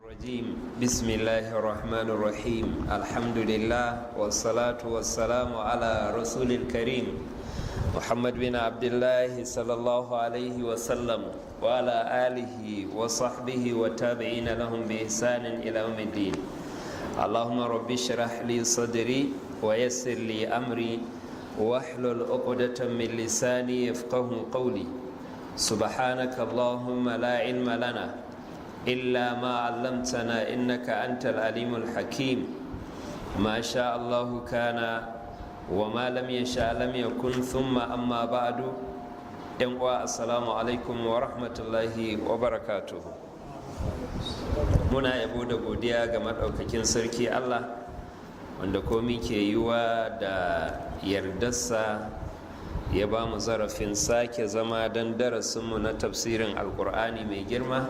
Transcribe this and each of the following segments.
الرجيم. بسم الله الرحمن الرحيم. الحمد لله والصلاة والسلام على رسول الكريم محمد بن عبد الله صلى الله عليه وسلم، وعلى آله وصحبه والتابعين لهم بإحسان إلى يوم الدين. اللهم رب اشرح لي صدري ويسر لي أمري واحلل عقدة من لساني يفقه قولي. سبحانك اللهم لا علم لنا إلا ما علمتنا، إنك أنت العليم الحكيم. ما شاء الله كان، وما لم يشاء لم يكن. ثم أما بعد، السلام عليكم ورحمة الله وبركاته. Muna yabo da godiya ga maɗaukakin sarki Allah, wanda komi ke yiwa da yardarsa, ya ba mu zarafin sake zama don darasinmu na tafsirin Alkur'ani mai girma,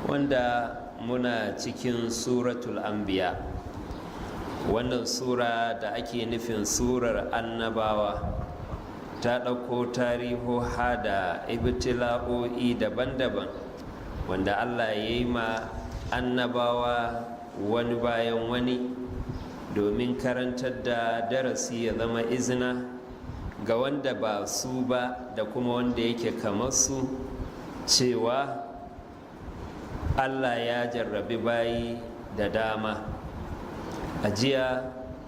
wanda muna cikin Suratul Anbiya. Wannan sura da ake nufin surar annabawa ta ɗauko tarihoha da ibtila'o'i daban-daban wanda Allah ya yi ma annabawa wani bayan wani, domin karantar da darasi, ya zama izina ga wanda ba su ba da kuma wanda yake kamar su, cewa Allah ya jarrabi bayi da dama. A jiya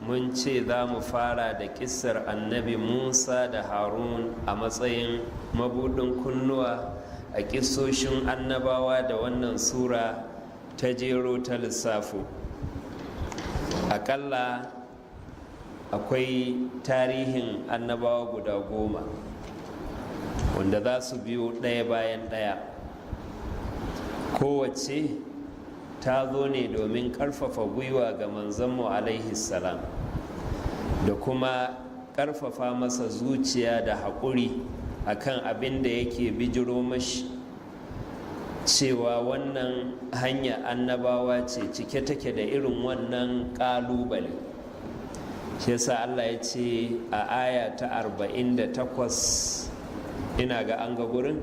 mun ce za mu fara da kissar Annabi Musa da Harun a matsayin mabudin kunnuwa a kissoshin annabawa da wannan sura ta jero, ta lissafo. Akalla akwai tarihin annabawa guda 10 wanda za su biyo ɗaya bayan ɗaya. Kowace ta zo ne domin ƙarfafa gwiwa ga manzanmu alaihi salam, da kuma ƙarfafa masa zuciya da haƙuri akan abin da yake bijiro mashi, cewa wannan hanya annabawa ce, cike take da irin wannan ƙalubale. Shi yasa Allah ya ce a aya ta 48, ina ga an ga gurin,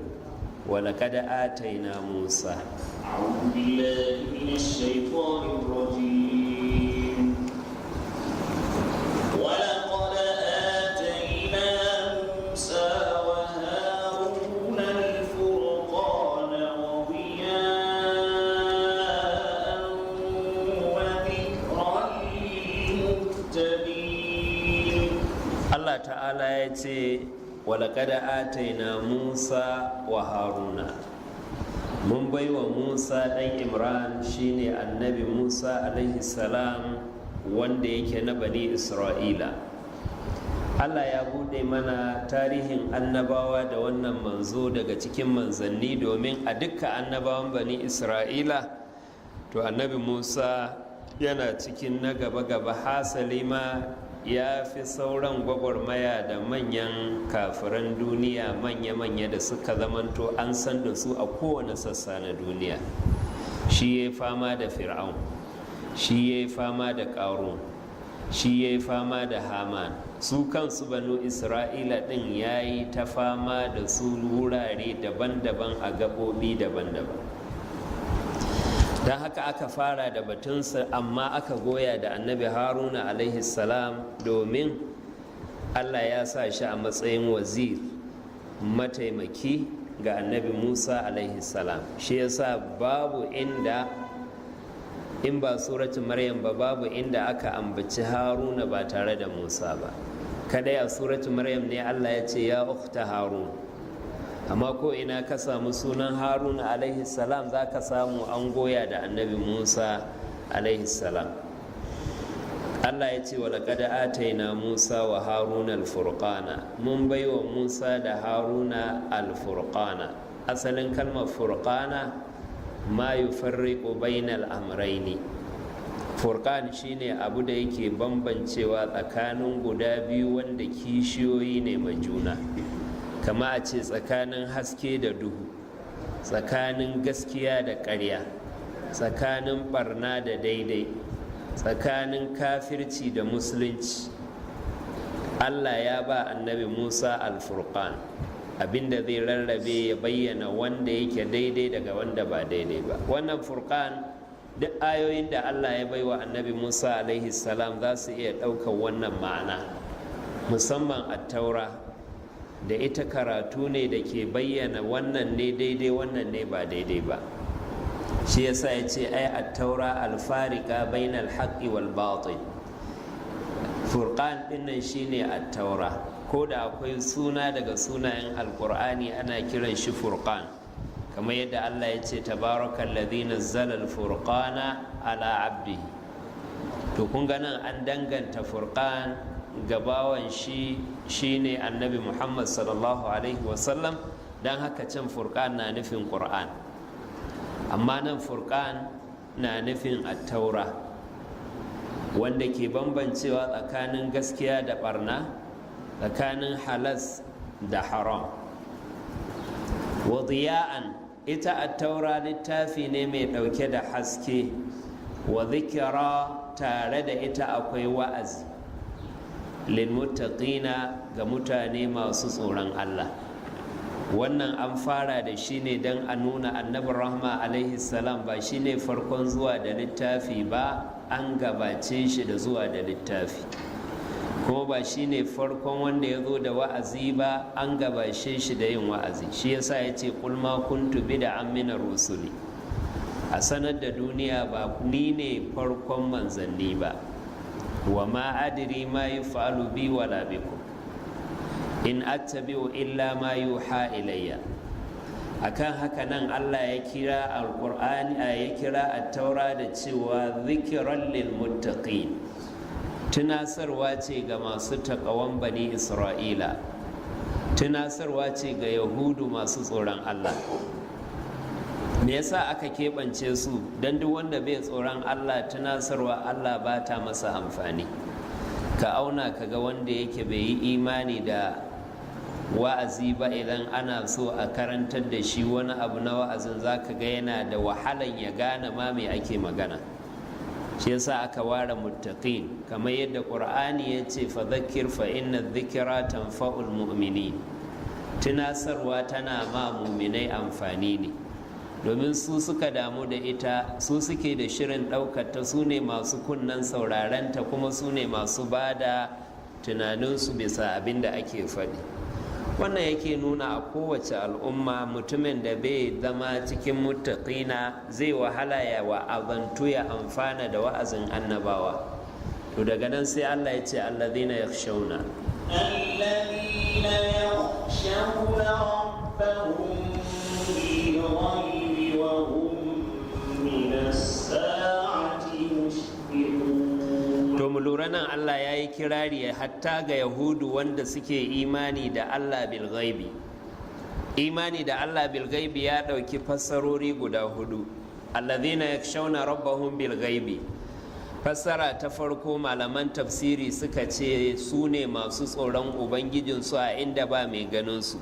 ولقد آتينا موسى أعوذ بالله من الشيطان الرجيم. ولقد آتينا موسى وهارون الفرقان وضياء وذكرا للمتقين. Allah ta'ala ya ce ولقد آتينا موسى وهارون, mun baiwa Musa ɗan Imran, shine Annabi Musa alaihi salam, wanda yake na Bani Isra'ila. Allah ya buɗe mana tarihin annabawa da wannan manzo daga cikin manzanni, domin a dukkan annabawan Bani Isra'ila, to Annabi Musa yana cikin na gaba-gaba. Hasali ma ya fi sauran gwagwarmaya da manyan kafiran duniya manya-manya da suka zamanto an san da su a kowane sassa na duniya. Shi ya fama da Fir'aun, shi ya fama da Ƙarun, shi ya fama da Haman. Su kansu Banu Isra'ila ɗin ya yi ta fama da su wurare daban-daban, a gaɓoɓi daban-daban. Don haka aka fara da batunsa, amma aka goya da Annabi Haruna alaihi salam, domin Allah ya sa shi a matsayin wazir, mataimaki ga Annabi Musa alaihi salam. Shi yasa babu inda, in ba Suratu Maryam ba, babu inda aka ambaci Haruna ba tare da Musa ba. Kadai a Suratu Maryam ne Allah ya ce يا أخت هارون. Amma ko ina ka samu sunan Haruna alaihi salam, za ka samu an goya da Annabi Musa alaihi salam. Allah ya ce ولقد آتينا موسى وهارون الفرقان, mun baiwa Musa da Haruna الفرقان. Asalin kalmar فرقان ما يفرق بين الأمرين. Furqan shine abu da yake bambancewa tsakanin guda biyu wanda kishiyoyi ne ma juna, kama a ce tsakanin haske da duhu, tsakanin gaskiya da ƙarya, tsakanin barna da daidai, tsakanin kafirci da musulunci. Allah ya ba Annabi Musa alfurqan, abinda zai rarrabe ya bayyana wanda yake daidai daga wanda ba daidai ba. Wannan furqan Duk ayoyin da Allah ya baiwa Annabi Musa alaihi salam za su iya ɗaukar wannan ma'ana, musamman Attaura da ita karatu ne da ke bayyana wannan ne daidai, wannan ne ba daidai ba. Shi yasa ya ce ai Attaura alfarika bainal haqqi wal batil. Furqan dinnan shine Attaura. Ko da akwai suna daga sunayen Alqur'ani ana kiran shi Furqan, kamar yadda Allah ya ce tabarakal ladhi nazzala al-furqana ala abdihi. To kun ga nan an danganta Furqan ga bawan shi, shine Annabi Muhammad sallallahu alaihi wasallam. Don haka can Furqan na nufin Qur'an, amma nan Furqan na nufin Attaura, wanda ke bambancewa tsakanin gaskiya da barna, tsakanin halas da haram. Wa diya'an, ita Attaura littafi ne mai ɗauke da haske. Wa zikira, tare da ita akwai wa'azi. Lilmuttaqina, ga mutane masu tsoron Allah. Wannan an fara da shi ne don a nuna Annabin Rahma alaihi salam ba shi ne farkon zuwa da littafi ba, an gabace shi da zuwa da littafi. Kuma ba shi ne farkon wanda ya zo da wa'azi ba, an gabace shi da yin wa'azi. Shi yasa ya ce qul ma kuntu bid'an mina rusuli, a sanar da duniya ba ni ne farkon manzanni ba. Wa ma adri ma yuf'alu bi wala bikum in attabi'u illa ma yuha ilayya. Akan haka nan Allah ya kira Alqur'ani, ya kira At-Taura da cewa zikran lil muttaqin, tunasarwa ce ga masu taƙawan Bani Isra'ila, tunasarwa ce ga Yahudu masu tsoron Allah. Me yasa aka keɓance su? Don duk wanda bai tsoron Allah, tunasarwa Allah ba ta masa amfani. Ka auna ka ga wanda yake bai yi imani da wa'azi ba, idan ana so a karantar da shi wani abu na wa'azin, za ka ga yana da wahalan ya gane ma me ake magana. Shi yasa aka ware muttaqin, kamar yadda Qur'ani ya ce fa dhakkir fa inna dhikra tanfa'ul mu'minin. Tunasarwa tana ma muminai amfani ne, domin su suka damu da ita, su suke da shirin ɗaukar ta, su ne masu kunnen saurarenta, kuma su ne masu ba da tunaninsu bisa abin da ake faɗi. Wannan yake nuna a kowace al'umma, mutumin da bai zama cikin muttaqina zai wahala ya wa'azantu, ya amfana da wa'azin annabawa. To daga nan sai Allah ya ce alladhina yakhshawna الذين يخشون ربهم بالغيب وهم من الساعة مشفقون. To mu lura, nan Allah ya yi kirari hatta ga Yahudu wanda suke imani da Allah bil ghaibi. Imani da Allah bil ghaibi ya ɗauki fassarori guda hudu. Alladhina yakshawna rabbahum bil ghaibi, fassara ta farko, malaman tafsiri suka ce su ne masu tsoron ubangijinsu a inda ba mai ganinsu,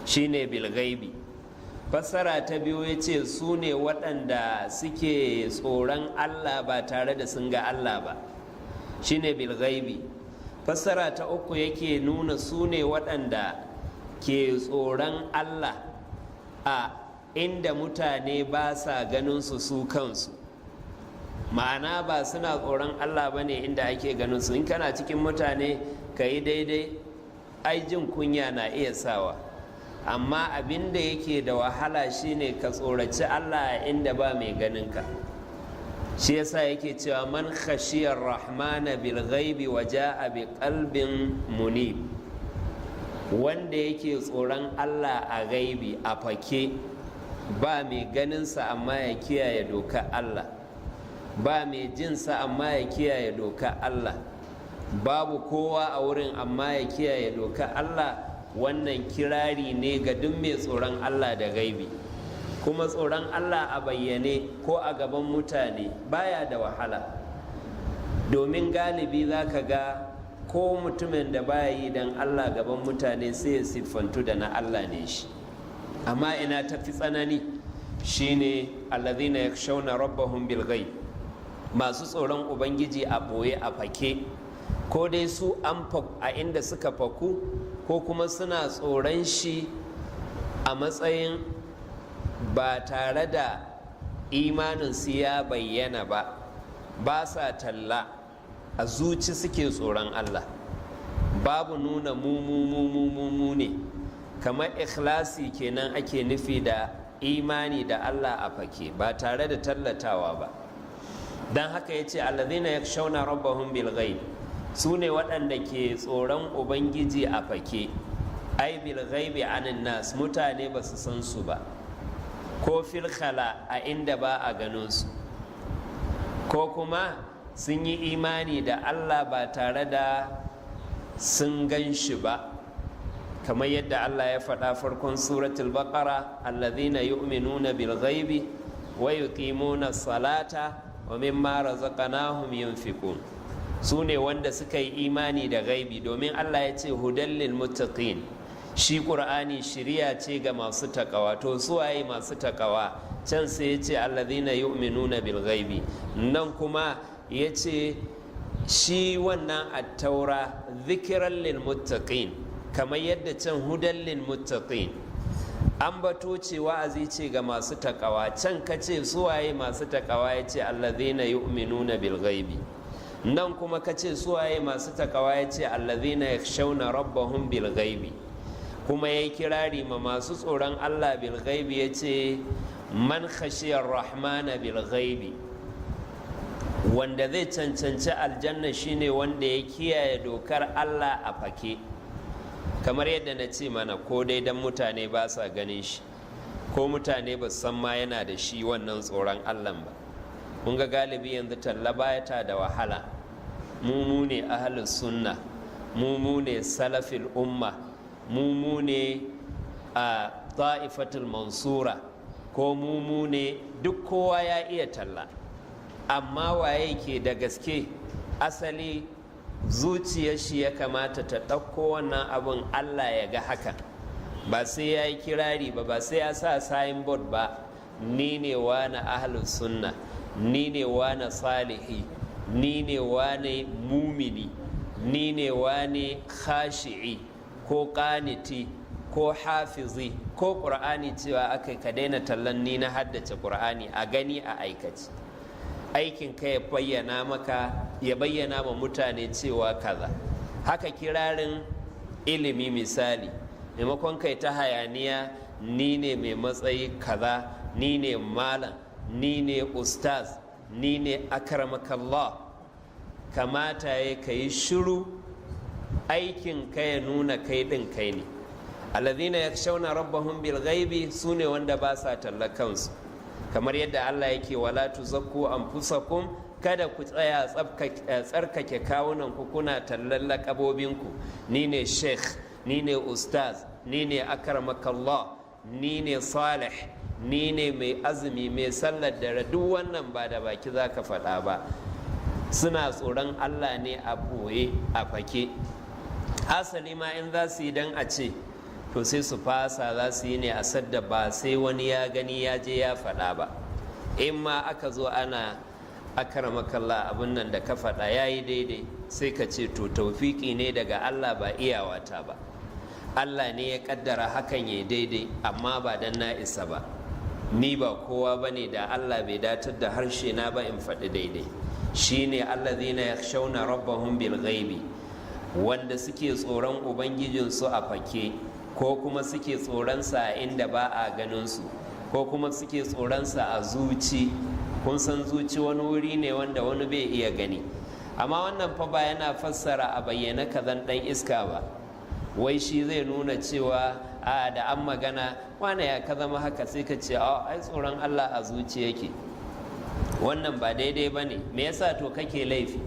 shine bil ghaibi. Fassara ta biyu, ya ce su ne waɗanda suke tsoron Allah ba tare da sun ga Allah ba, shine bil ghaibi. Fassara ta uku, yake nuna su ne waɗanda ke tsoron Allah a inda mutane ba sa ganin su su kansu, ma'ana ba suna tsoron Allah ba ne inda ake ganin su. In kana cikin mutane ka yi daidai, ai jin kunya na iya sawa, amma abin da yake da wahala shine ka tsoraci Allah a inda ba mai ganin ka. Shi yasa yake cewa man khashiyar rahmana bil ghaibi wa ja'a bi qalbin munib, wanda yake tsoron Allah a gaibi, a fake, ba mai ganinsa amma ya kiyaye doka Allah, ba mai jinsa amma ya kiyaye doka Allah, babu kowa a wurin amma ya kiyaye doka Allah. Wannan kirari ne ga duk mai tsoron Allah da gaibi. Kuma tsoron Allah a bayyane ko a gaban mutane baya da wahala, domin galibi za ka ga ko mutumin da baya yi don Allah gaban mutane sai ya siffantu da na Allah ne shi. Amma ina tafi tsanani shine alladhina yakhshawna rabbahum bil ghaib, masu tsoron ubangiji a ɓoye, a fake, ko dai su an a inda suka faku, ko kuma suna tsoron shi a matsayin ba tare da Imanin su ya bayyana ba, ba sa talla, a zuci suke tsoron Allah, babu nuna mu mu mu mu mu mu ne. Kamar ikhlasi kenan ake nufi da imani da Allah a fake ba tare da tallatawa ba. Don haka ya ce allazina yakhshawna rabbahum bil ghaib, su ne waɗanda ke tsoron Ubangiji a fake, ai bil ghaibi anin nas, mutane ba su san su ba, ko fil khala, a inda ba a ganin su, ko kuma sun yi imani da Allah ba tare da sun gan shi ba, kamar yadda Allah ya faɗa farkon Suratul Baqara: allazina yu'minuna bil ghaibi wa yuqimuna salata wa mimma razaqnahum yunfiqun. Su ne wanda suka yi imani da gaibi, domin Allah ya ce hudan lil muttaqin, shi Qur'ani shiriya ce ga masu takawa. To su waye masu takawa? Can sai ya ce allazina yu'minuna bil ghaibi, nan kuma ya ce shi wannan Attaura zikiran lil muttaqin, kamar yadda can hudan lil muttaqin, an bato ce, wa'azi ce ga masu takawa. Can ka ce suwaye masu takawa, ya ce allazina yu'minuna bil ghaibi. Nan kuma ka ce suwaye masu takawa, ya ce allazina yakhshawna rabbahum bil ghaibi. Kuma ya kirari ma masu tsoron Allah bil ghaibi, ya ce man khashiyar rahmana bil ghaibi. Wanda zai cancanci aljanna shine wanda ya kiyaye dokar Allah a fake, kamar yadda na ce mana, ko dai dan mutane ba sa ganin shi, ko mutane ba san ma yana da shi wannan tsoron Allah ba. Mun ga galibi yanzu talla baya ta da wahala. Mu mu ne ahlus sunna, mu mu ne salafil umma, mu mu ne a ta'ifatul mansura, ko mu mu ne, duk kowa ya iya talla. Amma waye ke da gaske? Asali zuciyar shi ya kamata ta ɗauko wannan abin, Allah ya ga haka, ba sai ya yi kirari ba, ba sai ya sa signboard ba, ni ne wane ahlus sunna, ni ne wane salihi, ni ne wane mumini, ni ne wane khashi'i ko qaniti ko hafizi ko Ƙur'ani. Cewa aka ka daina tallan ni na haddace Ƙur'ani, a gani a aikace, aikin ka ya bayyana maka, ya bayyana ma mutane cewa kaza. Haka kirarin ilimi misali, maimakon kai ta hayaniya, ni ne mai matsayi kaza, ni ne malam, ni ne ustaz, ni ne akramakallah, kamata ya ka yi shiru, aikin ka ya nuna kai ɗin kai ne. Alladhina yakhshawna rabbahum bil ghaibi sune wanda ba sa talla kansu, kamar yadda Allah yake wala tuzakku anfusakum, kada ku tsaya tsarkake kawunan ku kuna tallan lakabobinku, ni ne sheikh, ni ne ustaz, ni ne akramakallah, ni ne salih, ni ne mai azumi, mai sallar dare. Duk wannan ba da baki za ka faɗa ba. Suna tsoron Allah ne a ɓoye, a fake. Asali ma in za su yi don a ce, to sai su fasa, za su yi ne a sadda ba sai wani ya gani ya je ya faɗa ba. In ma aka zo ana akramakallah, abin nan da ka faɗa ya yi daidai, sai ka ce to taufiki ne daga Allah, ba iyawata ba, Allah ne ya kaddara hakan ya daidai, amma ba dan na isa ba, ni ba kowa ba ne, da Allah bai datar da harshe na ba in faɗi daidai. Shine allazina yakhshawna rabbahum bil ghaibi, wanda suke tsoron ubangijinsu a fake, ko kuma suke tsoronsa a inda ba a ganin su, ko kuma suke tsoronsa a zuci. Kun san zuci wani wuri ne wanda wani bai iya gani. Amma wannan fa ba yana fassara a bayyana kazan dan iska ba, wai shi zai nuna cewa a da an magana, wane ya ka zama haka? Sai ka ce a ai tsoron Allah a zuci yake. Wannan ba daidai ba ne. Me yasa to kake laifi?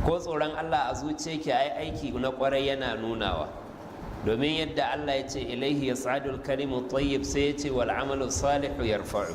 Ko tsoron Allah a zuci yake, ai aiki na kwarai yana nunawa, domin yadda Allah ya ce ilaihi yas'adul kalimu tayyib, sai ya ce wal amalu salihu yarfa'u.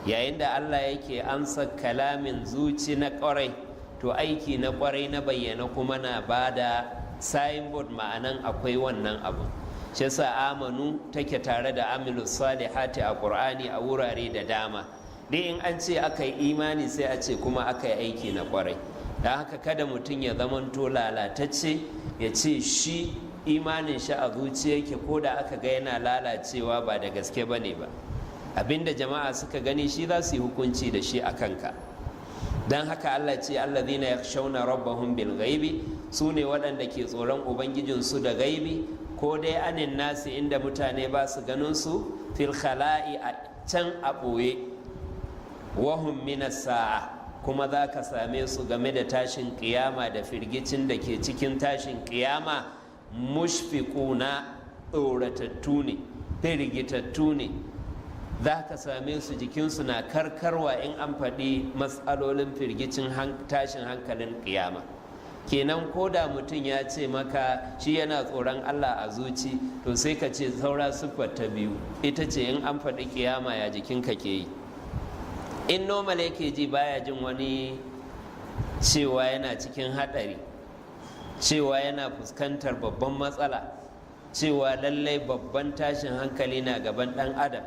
Yayin da Allah yake amsa kalamin zuci na kwarai, to aiki na kwarai na bayyana kuma na bada signboard, ma'anan akwai wannan abu. Shi yasa amanu take tare da amilu salihati a Qur'ani a wurare da dama. Duk in an ce aka yi imani, sai a ce kuma aka yi aiki na kwarai. Don haka kada mutum ya zamanto lalatacce, ya ce shi imanin shi a zuciya yake, ko da aka ga yana lalacewa ba da gaske ba ne ba. Abinda jama'a suka gani, shi za su yi hukunci da shi a kanka. Don haka Allah ce: "Allazina yakhshawna rabbahum bil ghaibi", su ne waɗanda ke tsoron ubangijinsu da gaibi, ko dai anin nasi, inda mutane ba su ganin su, fil khala'i, a can a ɓoye. Wahum minas sa'a, kuma za ka same su game da tashin kiyama da firgicin da ke cikin tashin kiyama, mushfiquna, tsoratattu ne, firgitattu ne. Za ka same su jikinsu na karkarwa in an faɗi matsalolin firgicin tashin hankalin kiyama. Kenan ko da mutum ya ce maka shi yana tsoron Allah a zuci, to sai ka ce saura siffar ta biyu, ita ce in an faɗi kiyama ya jikinka ke yi. In normal yake ji, baya jin wani cewa yana cikin haɗari, cewa yana fuskantar babban matsala, cewa lallai babban tashin hankali na gaban ɗan adam,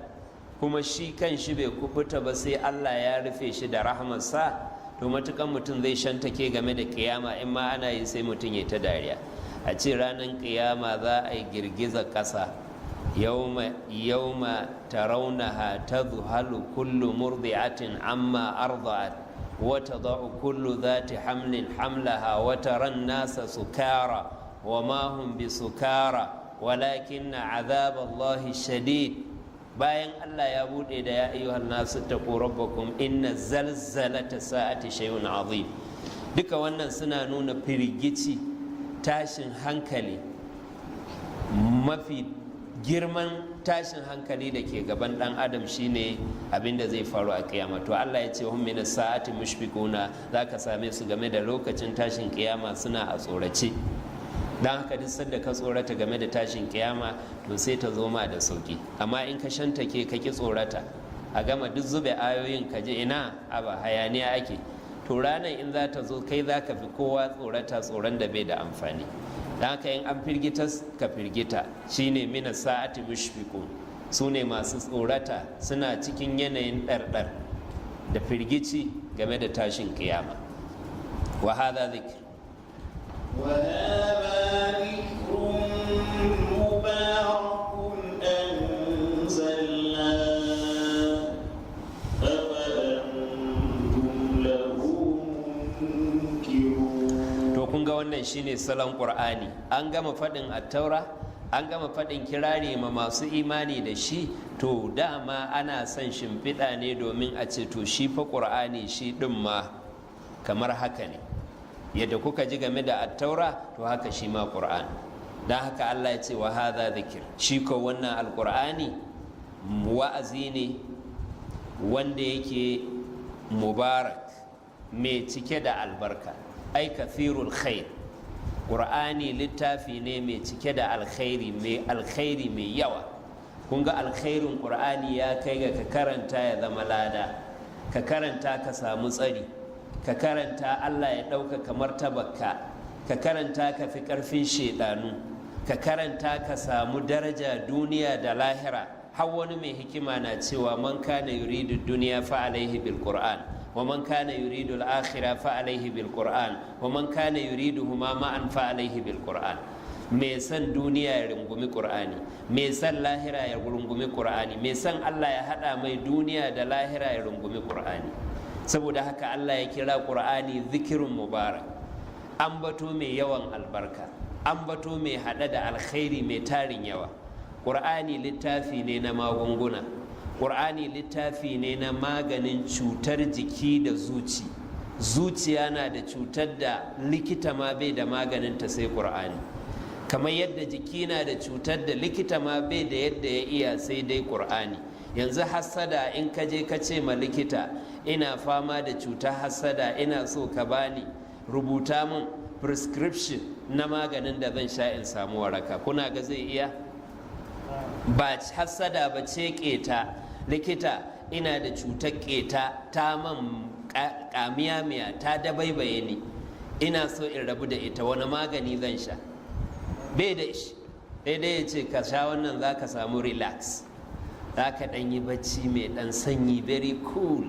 kuma shi kan shi bai kubuta ba sai Allah ya rufe shi da rahamarsa. To matukan mutum zai shantake game da kiyama, in ma ana yi sai mutum ya ta dariya. A ce ranar kiyama za a yi girgiza ƙasa, yawma tarawnaha tadhhalu kullu murdi'atin amma arda'at wa tada'u kullu dhati hamlin hamlaha wa tara nasa sukara wa ma hum bisukara walakinna azab Allahi shadid. Bayan Allah ya bude da "Ya ayyuhan nasu taqu rabbakum inna zalzalata sa'ati shay'un azim", duka wannan suna nuna firgici, tashin hankali, mafi girman tashin hankali da ke gaban dan adam shine abin da zai faru a kiyama. To Allah ya ce: "Hum min sa'ati mushfiquna", zaka same su game da lokacin tashin kiyama suna a tsorace. Don haka duk sanda ka tsorata game da tashin kiyama, to sai ta zo ma da sauki. Amma in ka shantake, ka ki tsorata, a gama duk zube ayoyin ka ji ina aba hayaniya ake, to ranar in za ta zo kai za ka fi kowa tsorata, tsoron da bai da amfani. Don haka in an firgita, ka firgita. Shine mina sa'ati mushfiqun, su ne masu tsorata, suna cikin yanayin ɗarɗar da firgici game da tashin kiyama. Wa hadha dhikr. وهذا ذكر مبارك أنزلناه، أفأنتم له منكرون؟ To kun ga wannan shine salon Qur'ani. An gama faɗin Attaura, an gama faɗin kirari ma masu imani da shi. To dama ana son shimfiɗa ne domin a ce, to shi fa Qur'ani shi ɗin ma kamar haka ne. Yadda kuka ji game da Attaura, to haka shi ma Qur'ani. Don haka Allah ya ce: "Wa hadha dhikr", shi ko wannan Alqur'ani wa'azi ne wanda yake mubarak, mai cike da albarka, ai kathirul khair. Ƙur'ani littafi ne mai cike da alkhairi, mai alkhairi mai yawa. Kun ga alkhairin Ƙur'ani ya kai ga ka karanta ya zama lada, ka karanta ka samu tsari, ka karanta Allah ya ɗauka kamar tabakka, ka karanta ka fi ƙarfin shaidanu, ka karanta ka samu daraja duniya da lahira. Har wani mai hikima na cewa: "Man kana yuridu duniya fa alaihi bil Qur'an, wa man kana yuridu al-akhirah fa alaihi bil Qur'an, wa man kana yuriduhuma ma'an fa alaihi bil Qur'an." Mai son duniya ya rungumi Qur'ani, mai son lahira ya rungumi Qur'ani, mai son Allah ya hada mai duniya da lahira ya rungumi Qur'ani. Saboda haka Allah ya kira Qur'ani zikirun mubarak, ambato mai yawan albarka, ambato mai hada da alkhairi mai tarin yawa. Ƙur'ani littafi ne na magunguna. Ƙur'ani littafi ne na maganin cutar jiki da zuci. Zuciya na da cutar da likita ma bai da maganinta sai Ƙur'ani, kamar yadda jiki na da cutar da likita ma bai da yadda ya iya sai dai Ƙur'ani. Yanzu hassada, in ka je ka ce ma likita, "Ina fama da cutar hassada, ina so ka bani, rubuta min prescription na maganin da zan sha in samu waraka," kuna ga zai iya? Ba hassada ba ce, keta. "Likita, ina da cutar keta, ta man kamiyamiya, ta dabaibaye ni, ina so in rabu da ita, wani magani zan sha?" Bai da shi. Daidai ya ce ka sha wannan, za ka samu relax, za ka ɗan yi bacci mai ɗan sanyi, very cool.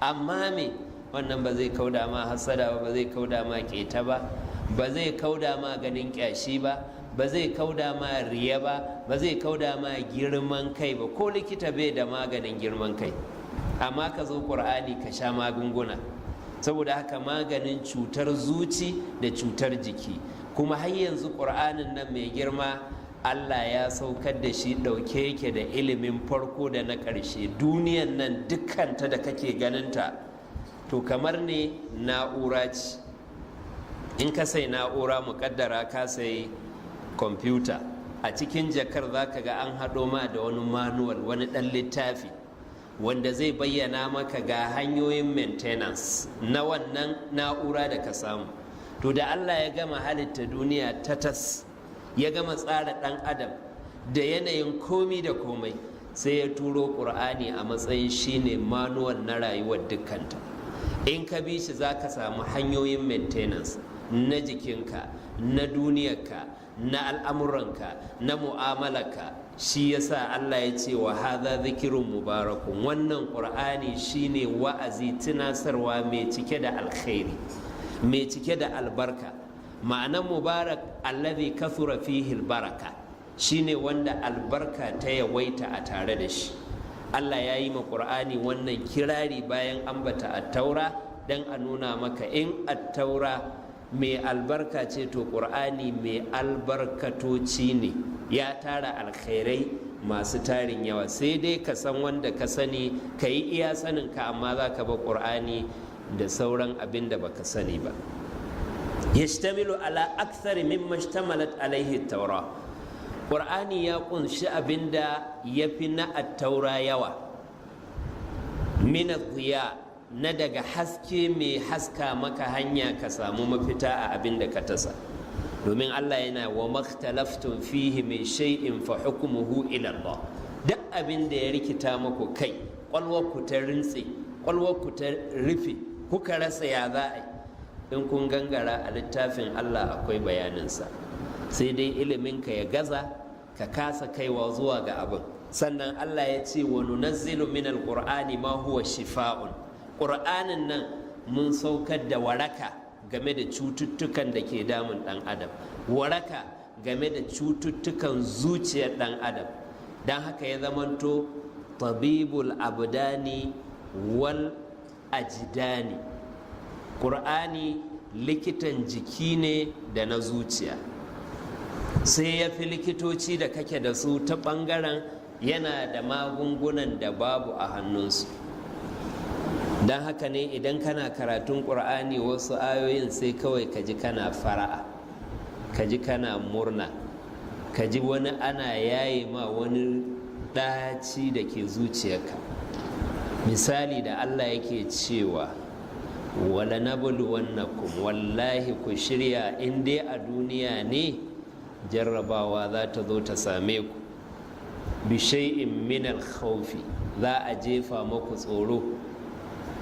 Amma me wannan ba zai kauda ma hasada ba, ba zai kauda ma keta ba, ba zai kauda ma ganin kyashi ba, ba zai kauda ma ganin kyama ba. ba zai kauda ma riya ba, ba zai kauda ma girman kai ba. Ko likita bai da maganin girman kai, amma ka zo ƙur'ani ka sha magunguna. Saboda haka maganin cutar zuci da cutar jiki. Kuma har yanzu ƙur'anin nan mai girma, Allah ya saukar da shi ɗauke yake da ilimin farko da na ƙarshe. Duniyan nan dukkanta da kake ganinta, to kamar ne na'ura ce. In ka sai na'ura, muƙaddara ka sai kwamfuta, a cikin jakar za ka ga an haɗo ma da wani manual, wani ɗan littafi wanda zai bayyana maka ga hanyoyin maintenance na wannan na'ura da ka samu. To da Allah ya gama halitta duniya ta tas, ya gama tsara ɗan adam da yanayin komi da komai, sai ya turo ƙur'ani a matsayin shine manual na rayuwar dukkanta. In ka bi shi, za ka samu hanyoyin maintenance na jikinka, na duniyarka, na al'amuranka, na mu'amalarka. Shi yasa Allah ya ce wa hadha dhikrun mubarakun. Wannan Qur'ani shine wa'azi, tunasarwa mai cike da alkhairi, mai cike da albarka. Ma'anan mubarak, allazi kathura fihi albaraka, shine wanda albarka ta yawaita a tare da shi. Allah ya yi ma Qur'ani wannan kirari bayan ambata at-taura, dan a nuna maka in at-taura mai albarka ce, to Ƙur'ani mai albarkatoci ne, ya tara alkhairai masu tarin yawa. Sai dai ka san wanda ka sani, ka yi iya sanin ka, amma za ka ba Ƙur'ani da sauran abin da baka sani ba. Yashtamilu ala akthari mimma ishtamalat alaihi taura. Ƙur'ani ya kunshi abin da ya fi na attaura yawa, min dhiya, na daga haske mai haska maka hanya ka samu mafita a abin da ka tasa. Domin Allah yana wa makhtalaftun fihi min shay'in fa hukmuhu ila Allah. Duk abin da ya rikita muku kai, ku ta rintse, ku ta rufe, kuka rasa ya za a yi, in kun gangara a littafin Allah akwai bayaninsa. Sai dai iliminka ya gaza, ka kasa kaiwa zuwa ga abin. Sannan Allah ya ce wa nunazzilu min alqur'ani ma huwa shifa'un. Ƙur'anin nan mun saukar da waraka game da cututtukan da ke damun ɗan adam, waraka game da cututtukan zuciyar ɗan adam. Don haka ya zamanto tabibul abdani wal ajdani. Ƙur'ani likitan jiki ne da na zuciya. Sai ya fi likitoci da kake da su ta ɓangaren yana da magungunan da babu a hannunsu. Don haka ne idan kana karatun Ƙur'ani, wasu ayoyin sai kawai ka ji kana fara'a, ka ji kana murna, ka ji wani ana yaye ma wani ɗaci da ke zuciyarka. Misali, da Allah yake cewa wala nabluwannakum, wallahi ku shirya, in dai a duniya ne jarrabawa za ta zo ta same ku, bishai'in minal khawfi, za a jefa maku tsoro,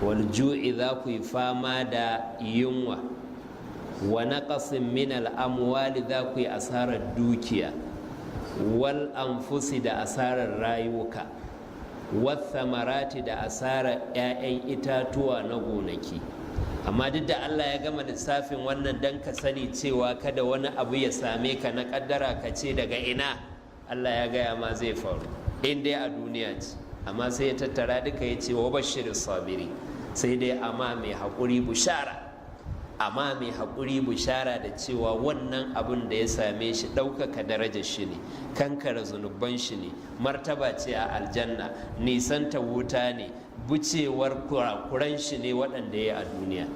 wal ju'i, za ku yi fama da yunwa, wa naqasin minal amwali, za ku yi asarar dukiya, wal anfusi, da asarar rayuka, wathamarati, da asarar 'ya'yan itatuwa na gonaki. Amma duk da Allah ya gama lissafin wannan, dan ka sani cewa kada wani abu ya same ka na kaddara ka ce daga ina, Allah ya gaya ma zai faru in dai a duniya ce. Amma sai ya tattara duka ya ce wa bashir sabiri, sai dai amma mai haƙuri bushara, amma mai haƙuri bushara da cewa wannan abun da ya same shi ɗaukaka darajar shi ne, kankara zunuban shi ne, martaba ce a aljanna, nisanta wuta ne, bucewar kurakuran shi ne waɗanda ya a duniya.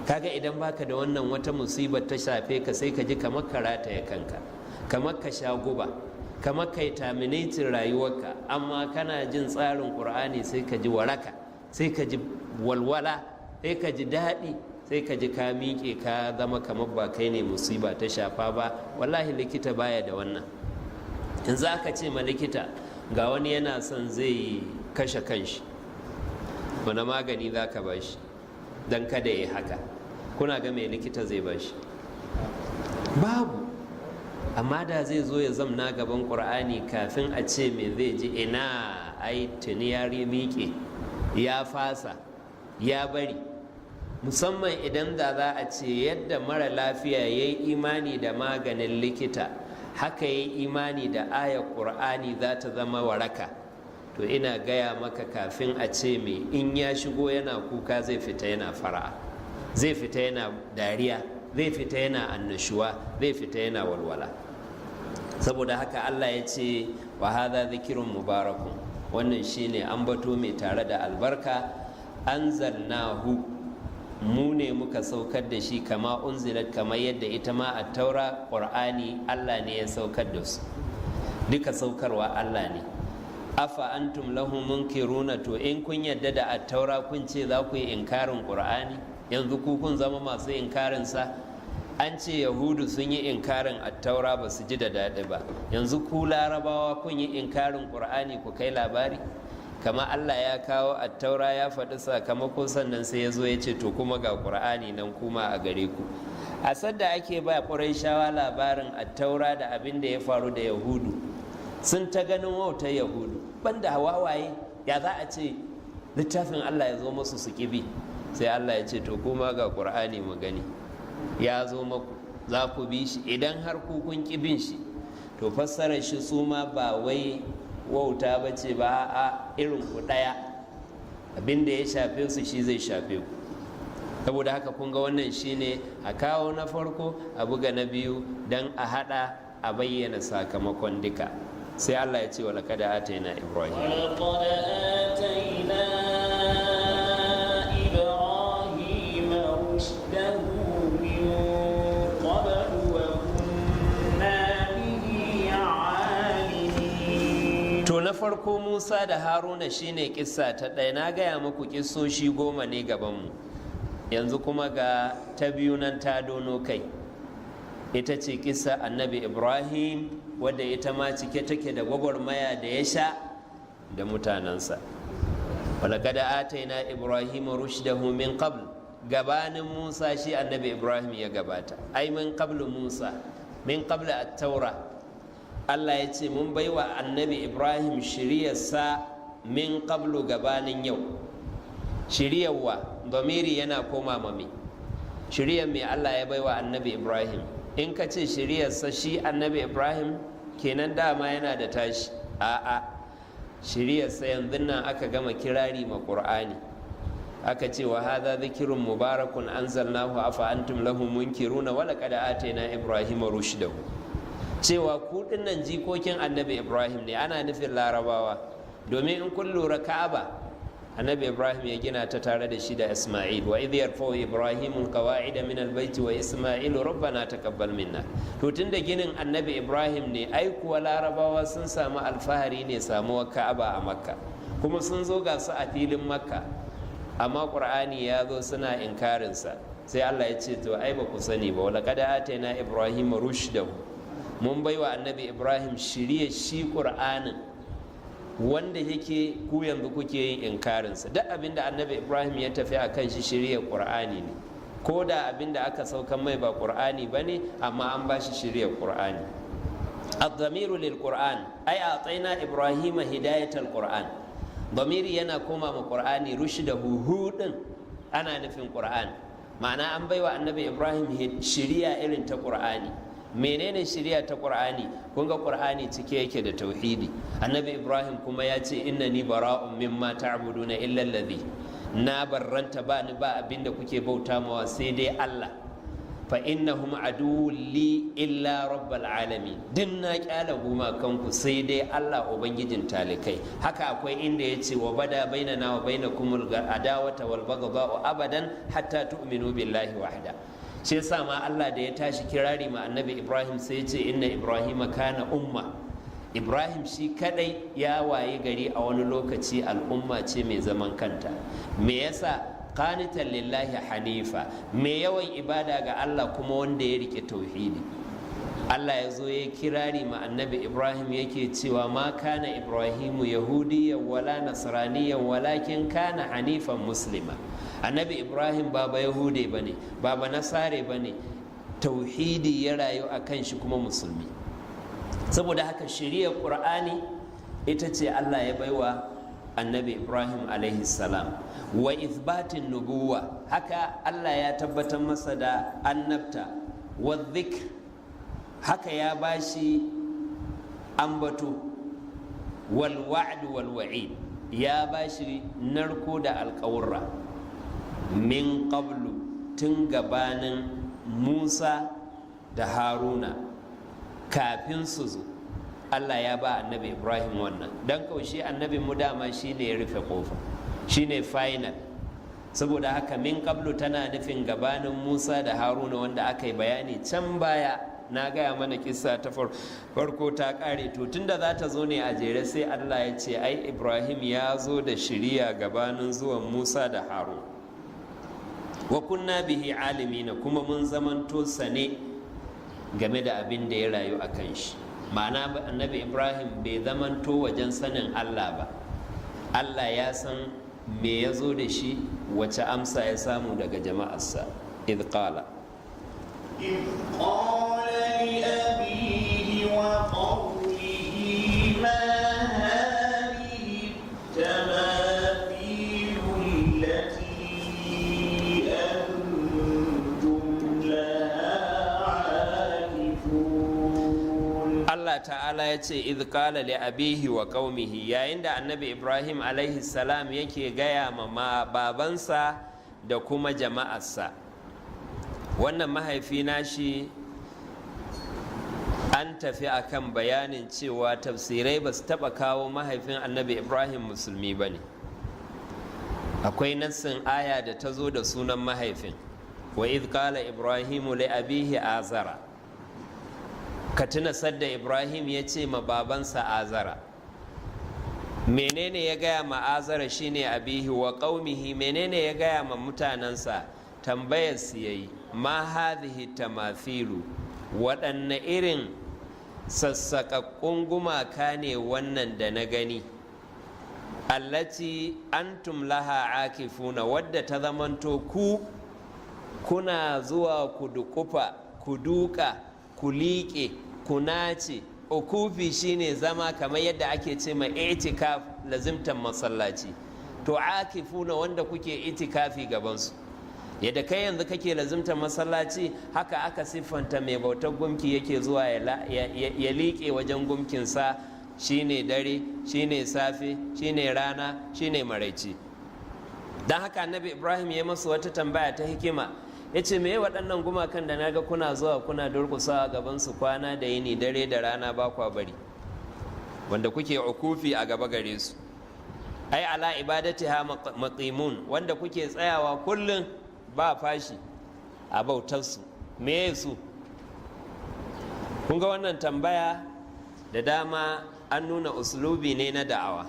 Kaga idan baka da wannan, wata musibar ta shafe ka, sai ka ji kamar ka rataye kanka, kamar ka sha guba, kamar kai terminating rayuwarka. Amma kana jin tsarin Ƙur'ani, sai ka ji waraka, sai ka ji walwala, sai ka ji daɗi, sai ka ji ka miƙe, ka zama kamar ba kai ne musiba ta shafa ba. Wallahi likita baya da wannan. In za ka ce ma likita ga wani yana son zai kashe kanshi, wani magani za ka ba shi don kada ya yi haka? Kuna ga mai likita zai ba shi? Babu. Amma da zai zo ya zamna gaban Ƙur'ani, kafin a ce me zai ji ina, ai tuni ya miƙe, ya fasa, ya bari. Musamman idan da za a ce yadda mara lafiya ya yi imani da maganin likita, Haka ya imani da ayar Ƙur'ani za ta zama waraka. To ina gaya maka, kafin a ce mai in ya shigo yana kuka, zai fita yana fara'a, zai fita yana dariya, zai fita yana annashuwa, zai fita yana walwala. Saboda haka Allah ya ce, "Wa hadha dhikrun mubarakun", wannan shine ambato mai tare da albarka. "Anzalnahu", mu ne muka saukar da shi, "kama unzilat", kamar yadda ita ma Attaura, Qur'ani, Allah ne ya saukar da su duka, saukarwa Allah ne. "Afa antum lahu munkiruna?" To in kun yadda da Attaura, kun ce za ku yi inkarin Qur'ani? Yanzu ku kun zama masu inkarin sa. An ce Yahudu sun yi inkarin Attaura, ba su ji da daɗi ba. Yanzu ku Larabawa kun yi inkarin Qur'ani, ku kai labari. Kama Allah ya kawo Attaura, ya faɗi sakamako, sannan sai ya zo ya ce, to kuma ga Qur'ani nan kuma a gare ku. A sadda ake ba Ƙurayshawa labarin Attaura da abin da ya faru da Yahudu, sun ta ganin wautar Yahudu, banda wawaye, ya za a ce littafin Allah ya zo masu su ƙibi? Sai Allah ya ce, to kuma ga Ƙur'ani, mu gani ya zo maku, za ku bi shi? Idan har ku kun ƙi bin shi, to fassarar shi su ma ba wai wauta ba ce ba, a irin ku ɗaya, abin da ya shafe su shi zai shafe ku. Saboda haka kun ga wannan shine a kawo na farko, a buga na biyu, don a haɗa a bayyana sakamakon duka. Sai Allah ya ce, "Wa laqad atayna Ibrahim". ولقد آتينا إبراهيم رشده من قبل وكنا به عالمين. To na farko Musa da Haruna shine kissa ta ɗaya. Na gaya muku kissoshi 10 ne gabanmu. Yanzu kuma ga ta biyu nan ta dono kai, ita ce kissa Annabi Ibrahim, wadda ita ma cike take da gwagwarmaya da ya sha da mutanensa. "Walaqad atayna Ibrahim rushdahu min qabl", gabanin Musa shi Annabi Ibrahim ya gabata, ai min qablu Musa, min qabla at-Taura. Allah ya ce mun baiwa Annabi Ibrahim shiriyarsa min qablu, gabanin yau. Shiriyarwa? Domiri yana koma mami shiriyar mai Allah ya baiwa Annabi Ibrahim? In ka ce shiriyarsa shi Annabi Ibrahim kenan, dama yana da tashi. A'a, shiriyarsa yanzu nan aka gama kirari ma Qur'ani, aka ce, "Wa hadha dhikrun mubarakun anzalnahu afa antum lahu munkiruna wa laqad atayna Ibrahima rushdahu". Cewa ku dinnan jikokin Annabi Ibrahim ne, ana nufin Larabawa, domin in kun lura, Ka'aba Annabi Ibrahim ya gina ta tare da shi da Isma'il. "Wa idh yarfa'u Ibrahimu alqawa'ida min albayti wa Isma'ilu rabbana taqabbal minna". To tunda ginin Annabi Ibrahim ne, ai kuwa Larabawa sun samu alfahari ne samuwar Ka'aba a Makka, kuma sun zo ga su a filin Makka, amma Qur'ani ya zo suna inkarinsa. Sai Allah ya ce, to ai ba ku sani ba, "Walaqad atayna Ibrahim rushdahu", mun baiwa Annabi Ibrahim shirye shi Qur'anin wanda yake ku yanzu kuke yin inkarinsa. Duk abin da Annabi Ibrahim ya tafi a kan shi shirya Ƙur'ani ne, ko da abin da aka saukan mai ba Ƙur'ani ba ne, amma an ba shi shirya Ƙur'ani. الضمير للقرآن أي أعطينا إبراهيم هداية القرآن. ضميري yana koma ma Qur'ani. Rushdahu, hu din ana nufin Qur'an, ma'ana an baiwa Annabi Ibrahim shiriya irin ta Qur'ani. Menene shiriya ta Qur'ani? Kun ga Qur'ani cike yake da tauhidi. Annabi Ibrahim kuma ya ce, "Innani bara'un mimma ta'buduna illa alladhi", na barranta, ba ni ba abinda kuke bauta mawa sai dai Allah. "Fa innahum aduwwun li illa rabbal alamin", din na kyala gumakanku sai dai Allah ubangijin talikai. Haka akwai inda ya ce, "Wa bada bainana wa bainakumul adawata wal baghdha'u abadan hatta tu'minu billahi wahda". Shi yasa ma Allah da ya tashi kirari ma Annabi Ibrahim sai ya ce, "Inna Ibrahima kana umma". Ibrahim shi kadai ya waye gari a wani lokaci al'umma ce mai zaman kanta. Me yasa? "Qanitan lillahi hanifa", mai yawan ibada ga Allah, kuma wanda ya rike tauhidi. Allah ya zo ya kirari ma Annabi Ibrahim, yake cewa, "Ma kana Ibrahimu yahudiyyan wala nasraniyan walakin kana hanifan muslima". Annabi Ibrahim ba ba Yahude bane, ba ba Nasare bane, tauhidi ya rayu a kan shi, kuma musulmi. Saboda haka shiriyar Qur'ani ita ce Allah ya baiwa Annabi Ibrahim alaihi salam. "Wa ithbatin nubuwa", haka Allah ya tabbatar masa da annabta. "Wa dhikr", Haka ya bashi ambato, wal wa'd wal wa'id, ya bashi narko da alƙawurra, min qablu, tun gabanin Musa da Haruna, kafin su zo. Allah ya ba Annabi Ibrahim wannan don kaushe. Annabi mu dama shine ya rufe kofa, shine final. Saboda haka min qablu tana nufin gabanin Musa da Haruna, wanda aka yi bayani can baya. Na gaya mana kisa ta farko ta kare. To, tunda za ta zo ne a jere, sai Allah ya ce ai Ibrahim ya zo da shiriya gabanin zuwan Musa da Haruna. Wa kunna bihi alimina, kuma mun zamanto sane game da abin da ya rayu a kan shi. Ma'ana, Annabi Ibrahim bai zamanto wajen sanin Allah ba. Allah ya san me ya zo da shi, wace amsa ya samu daga jama'arsa. Idh qala إذ قال لأبيه وقومه ما هذه التماثيل التي أنتم لها عاكفون؟ Allah ta'ala ya ce, idh qala li abihi wa qaumihi, yayin da Annabi Ibrahim alaihi salam yake gaya ma babansa da kuma jama'arsa. Wannan mahaifi nashi, an tafi akan bayanin cewa tafsirai ba su taɓa kawo mahaifin Annabi Ibrahim musulmi ba ne. Akwai nassin aya da ta zo da sunan mahaifin, wa idh qala Ibrahimu li abihi Azara, ka tuna sadda Ibrahim ya ce ma babansa Azara. Menene ya gaya ma Azara? Shine abihi wa qaumihi. Menene ya gaya ma mutanensa? Tambayar su yayi, ma hadhihi tamathilu, waɗanne irin sassaƙaƙƙun gumaka ne wannan da na gani, allati antum laha akifuna, wadda ta zamanto ku kuna zuwa ku dukufa, ku duka, ku liƙe, ku nace. Ukufi shine zama, kamar yadda ake ce ma itikaf, lazimtan masallaci. To, akifuna, wanda kuke itikafi gabansu. Yadda kai yanzu kake lazimtan masallaci, haka aka siffanta mai bautar gumki yake zuwa ya liƙe wajen gumkinsa, shine dare, shine safe, shine rana, shine maraici. Don haka Annabi Ibrahim ya masu wata tambaya ta hikima, ya ce, me waɗannan gumakan da naga kuna zuwa kuna durƙusawa gaban su kwana da yini, dare da rana, ba kwa bari, wanda kuke ukufi a gaba gare su, ai ala ibadatiha muqimun, wanda kuke tsayawa kullum ba fashi a bautarsu, me su? Kun ga wannan tambaya da dama an nuna uslubi ne na da'awa,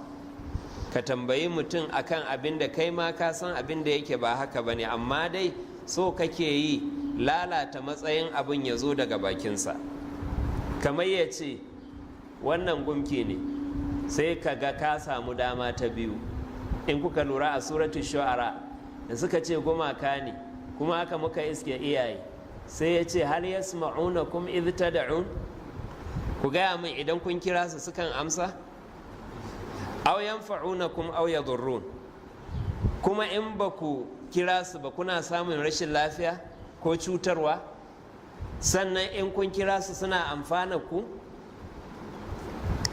ka tambayi mutum akan abin da kai ma ka san abin da yake ba haka ba ne, amma dai so kake yi lalata matsayin abin ya zo daga bakinsa. Kamar ya ce wannan gumki ne, sai ka ga ka samu dama ta biyu. In kuka lura a Suratul Shu'ara, da suka ce gumaka ne kuma haka muka iske iyaye, sai ya ce, hal yasma'unakum idh tad'un, ku gaya min, idan kun kira su sukan amsa? Aw yanfa'unakum aw yadurrun, kuma in ba ku kira su ba, kuna samun rashin lafiya ko cutarwa? Sannan in kun kira su, suna amfana ku?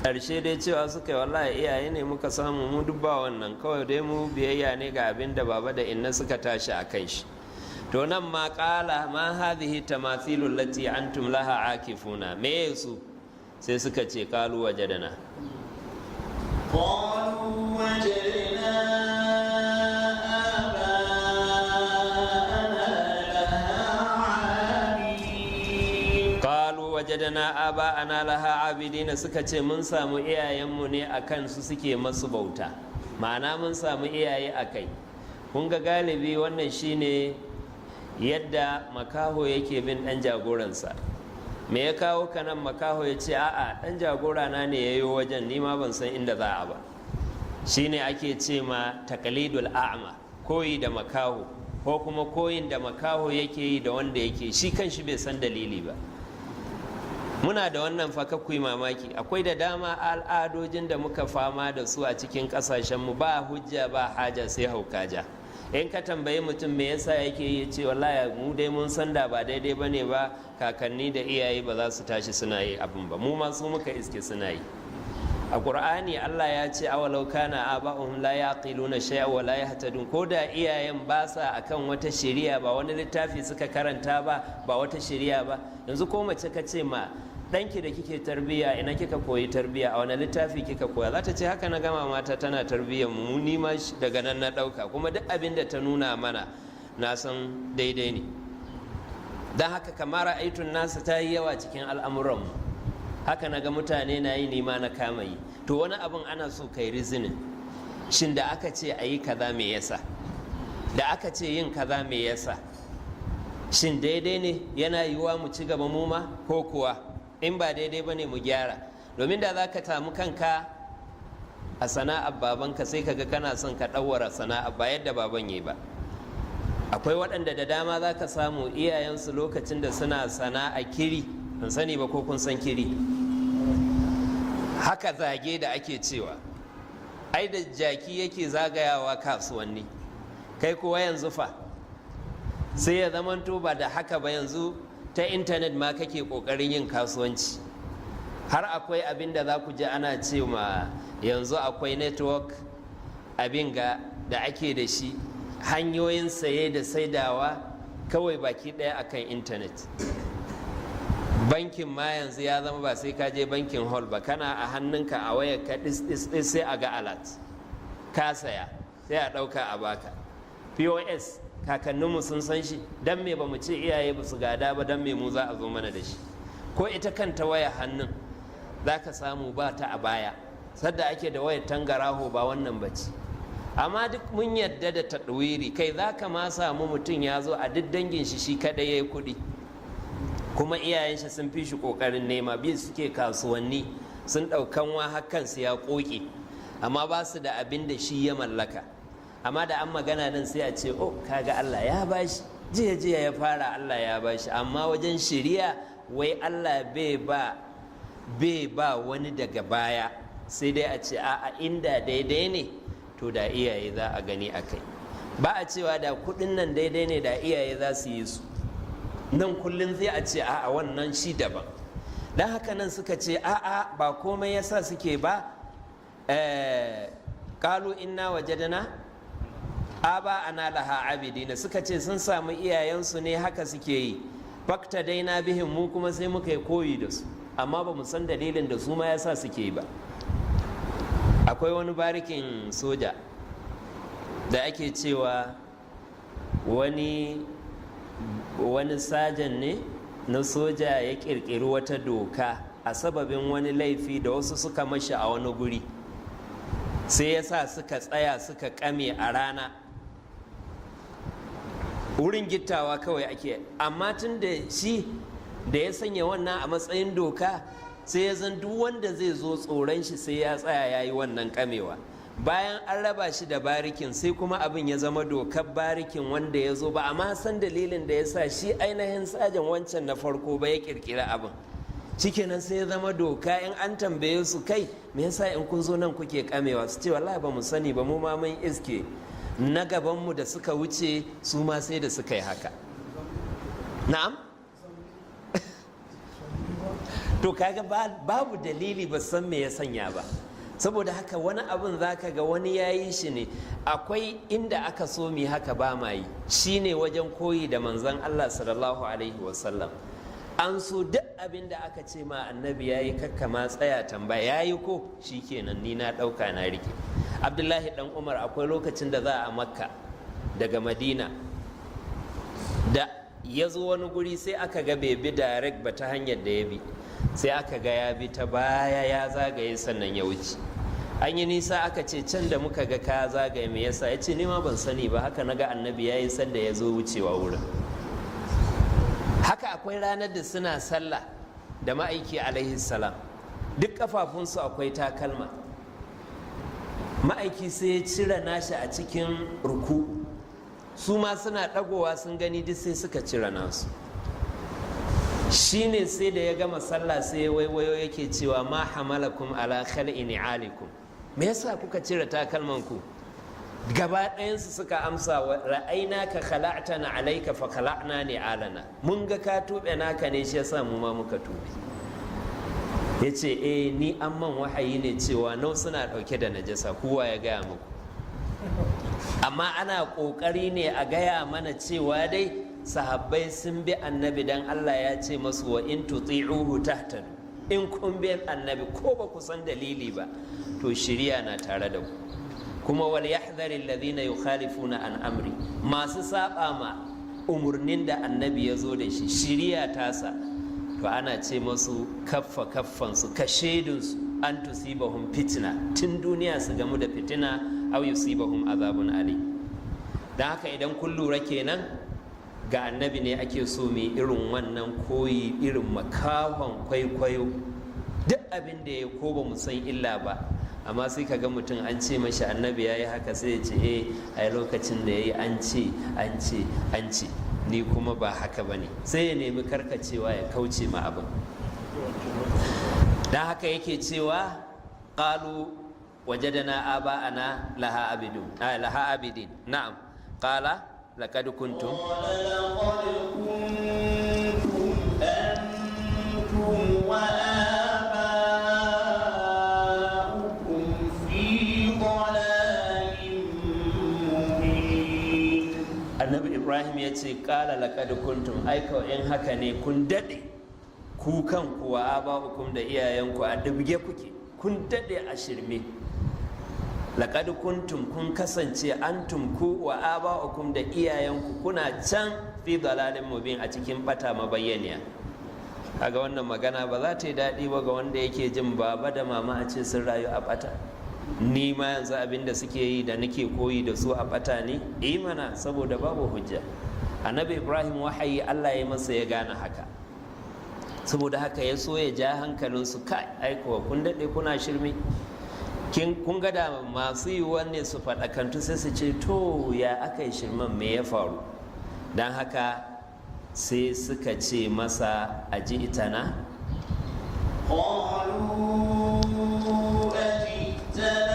Ƙarshe dai cewa suka yi, wallahi iyaye ne muka samu, mu duk ba wannan, kawai dai mu biyayya ne ga abin da baba da inna suka tashi a kan shi. To, nan ma ƙala, ma hadhihi tamathilu allati antum laha akifuna, me su? Sai suka ce, qalu wajadana قالوا وجدنا آباءنا لها عابدين. Qalu wajadana aba'ana laha abidina, suka ce mun samu iyayenmu ne akan su suke masu bauta, ma'ana mun samu iyaye a kai. Kun ga galibi wannan shine yadda makaho yake bin ɗan jagoransa. Me ya kawo ka nan? Makaho ya ce, a'a, ɗan jagora na ne ya yi wajen, ni ma ban san inda za a ba. Shine ake ce ma taqlidul a'ma, koyi da makaho, ko kuma koyin da makaho yake yi da wanda yake shi kan shi bai san dalili ba. Muna da wannan fa, yi mamaki, akwai da dama al'adojin da muka fama da su a cikin kasashenmu, ba hujja ba haja sai haukaja. In ka tambayi mutum me yasa yake yi, ce wallahi mu dai mun san da ba daidai bane ba, kakanni da iyaye ba za su tashi suna yi abin ba, mu ma su muka iske suna yi. A Ƙur'ani Allah ya ce awalau kana aba'uhum la yaqiluna shay'a wa la yahtadun. Ko da iyayen ba sa akan wata shari'a, ba wani littafi suka karanta ba, ba wata shari'a ba. Yanzu ko mace ka ce ma ɗanki da kike tarbiyya, ina kika koyi tarbiyya, a wani littafi kika koya, za ta ce haka na gama mata tana tarbiyyar mu, ni ma daga nan na ɗauka, kuma duk abin da ta nuna mana na san daidai ne. Don haka kamar aitun nasu ta yi yawa cikin al'amuranmu, haka na ga mutane na yi, nima na kama yi. To wani abin ana so kai reasoning, shin da aka ce a yi kaza me yasa? Da aka ce yin kaza me yasa? Shin daidai ne? Yana yiwuwa mu ci gaba mu ma, ko kuwa in ba daidai ba ne mu gyara? Domin da za ka samu kanka a sana'ar babanka, sai ka ga kana son ka ɗaura sana'ar ba yadda baban yi ba. Akwai waɗanda da dama za ka samu iyayensu lokacin da suna sana'a kiri, ban sani ba ko kun san kiri, haka zage da ake cewa, ai da jaki yake zagayawa kasuwanni. Kai kuwa yanzu fa sai ya zamanto ba da haka ba, yanzu ta intanet ma kake kokarin yin kasuwanci. Har akwai abin da za ku ji ana ce ma yanzu akwai network, abin ga da ake da shi, hanyoyin saye da saidawa kawai baki ɗaya akan intanet. Bankin ma yanzu ya zama ba sai ka je bankin hall ba, kana a hannunka a wayar ka ɗis ɗis sai a ga alert ka saya, sai a ɗauka a baka. POS kakanninmu sun san shi, don me ba mu ce iyaye ba su gada ba? Don me mu za a zo mana da shi? Ko ita kanta waya hannun za ka samu ba ta a baya, sadda ake da wayar tangaraho ba wannan ba ce. Amma duk mun yadda da taɗwiri. Kai, za ka ma samu mutum ya zo a duk dangin shi, shi kaɗai ya yi kuɗi, kuma iyayen shi sun fi shi ƙoƙarin nema, bi suke kasuwanni, sun ɗaukan wa hakansu ya ƙoƙe, amma ba su da abin da shi ya mallaka. Amma da an magana nan sai a ce, "Oh, kaga Allah ya bashi, jiya jiya ya fara, Allah ya bashi." Amma wajen shiriya wai Allah bai ba wani daga baya, sai dai a ce a'a, inda daidai ne to da iyaye za a gani a kai. Ba a cewa da kudin nan daidai ne da iyaye za su yi su nan kullum, zai a ce a'a, wannan shi daban. Don haka nan suka ce a'a, ba komai yasa suke ba. Qalu inna wajadna aba'ana laha abidina. Suka ce sun samu iyayensu ne haka suke yi. Faqtadaina bihim, mu kuma sai muka yi koyi da su, amma ba mu san dalilin da su ma yasa suke yi ba. Akwai wani barikin soja da ake cewa wani sajan ne na soja ya kirkiri wata doka a sababin wani laifi da wasu suka mashi a wani guri, sai ya sa suka tsaya suka kame a rana, wurin gittawa kawai ake. Amma tun da shi da ya sanya wannan a matsayin doka, sai ya zan duk wanda zai zo tsoron shi sai ya tsaya ya yi wannan kamewa. Bayan an raba shi da barikin, sai kuma abin ya zama dokar barikin, wanda ya zo ba amma san dalilin da ya sa shi ainihin sajan wancan na farko ba ya kirkira abin, shikenan sai ya zama doka. In an tambaye su, "Kai, me yasa in kun zo nan kuke kamewa?" su ce, "Wallahi ba mu sani ba, mu ma mun iske na gabanmu da suka wuce su ma sai da suka yi haka." Na'am, to kaga babu dalili, ba san me ya sanya ba. Saboda haka wani abin zaka ga wani ya yi shi ne. Akwai inda aka so mi haka ba ma yi, shine wajen koyi da Manzon Allah sallallahu alaihi wasallam. An so duk abin da aka ce ma Annabi ya yi, kakkama tsaya tambaya, ya yi ko shikenan, ni na ɗauka na rike. Abdullahi Dan Umar, akwai lokacin da za a Makka daga Madina, da ya zo wani guri sai aka ga bai bi direct ba ta hanyar da ya bi, sai aka ga ya bi ta baya ya zagaye sannan ya wuce. An yi nisa aka ce, "Can da muka ga ka zagaye, me yasa?" Ya ce, "Ni ma ban sani ba, haka naga Annabi ya yi sanda ya zo wucewa wurin." Haka akwai ranar da suna sallah da Ma'aiki alaihi salam, duk kafafunsu akwai takalma. Ma'aiki sai ya cire nashi a cikin ruku, su ma suna ɗagowa sun gani, duk sai suka cire nasu. Shine sai da ya gama sallah sai ya waiwayo yake cewa, "Ma hamalakum ala khal'i ni'alikum? Me yasa kuka cire takalman ku?" Gaba ɗayansu suka amsa wa ra'ainaka khala'tana alayka fa khala'na ni'alana, mun ga ka tuɓe naka ne, shi yasa mu ma muka tuɓe. Ya ce, eh, ni an man wahayi ne cewa nau suna ɗauke da najasa, kowa ya gaya muku. Amma ana ƙoƙari ne a gaya mana cewa dai sahabbai sun bi Annabi dan Allah ya ce masu, wa in tuti'uhu tahtadu, in kun bi Annabi ko ba ku san dalili ba, to shiriya na tare da ku. Kuma wal yahdhari alladhina yukhalifuna an amri, masu saba ma umurnin da Annabi ya zo da shi, shiriya tasa, to ana ce masu kaffa kaffan su, kashedun su, an tusibahum fitna, tun duniya su gamu da fitina, aw yusibahum azabun ali. Dan haka idan kun lura kenan, ga Annabi ne ake so mai irin wannan koyi, irin makahon kwaikwayo. Duk abin da ya ko ba mu san illa ba, amma sai ka ga mutum an ce mashi Annabi ya yi haka, sai ya ce, eh, a lokacin da ya yi an ce, an ce, an ce, ni kuma ba haka ba ne, sai ya nemi karkacewa ya kauce ma abin. Don haka yake cewa, qalu wajadana aba'ana laha abidun, laha abidin. Na'am, qala laqad kuntum قال لقد كنتم أنتم وآباؤكم في ضلال مبين. Annabi Ibrahim ya ce, kala laqad kuntum, aika in haka ne kun dade ku kanku, wa aba'ukum, da iyayenku, a dubge kuke, kun dade a shirme. Laqad kuntum, kun kasance, antum, ku, wa aba'ukum, da iyayenku, kuna can fi dalalin mubin, a cikin bata mabayyaniya. Kaga wannan magana ba za ta yi daɗi ba ga wanda yake jin baba da mama a ce sun rayu a bata. Ni ma yanzu abin da suke yi da nake koyi da su a bata ne imana, saboda babu hujja. Annabi Ibrahim wahayi Allah ya masa ya gane haka, saboda haka ya so ya ja hankalinsu, kai aikowa kun daɗe kuna shirme. Kun ga da masu yiwuwan ne su faɗakantu, sai su ce, to ya aka yi shirman, me ya faru? Don haka sai suka ce masa, a ji itana قالوا أجئتنا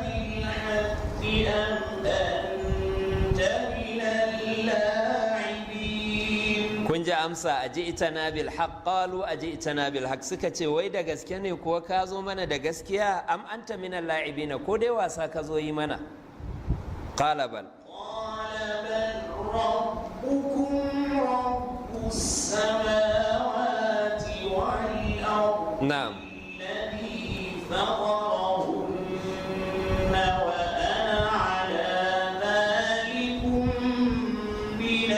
بالحق أم أنت من اللاعبين؟ Kun ji amsa, a ji itana bil haqq, qalu a ji itana bil haqq, suka ce, wai da gaske ne kuwa ka zo mana da gaskiya, am anta min la'ibina, ko dai wasa ka zo yi mana? Qala bal قال بل ربكم رب السماوات والأرض الذي فطرهن وأنا على ذلكم من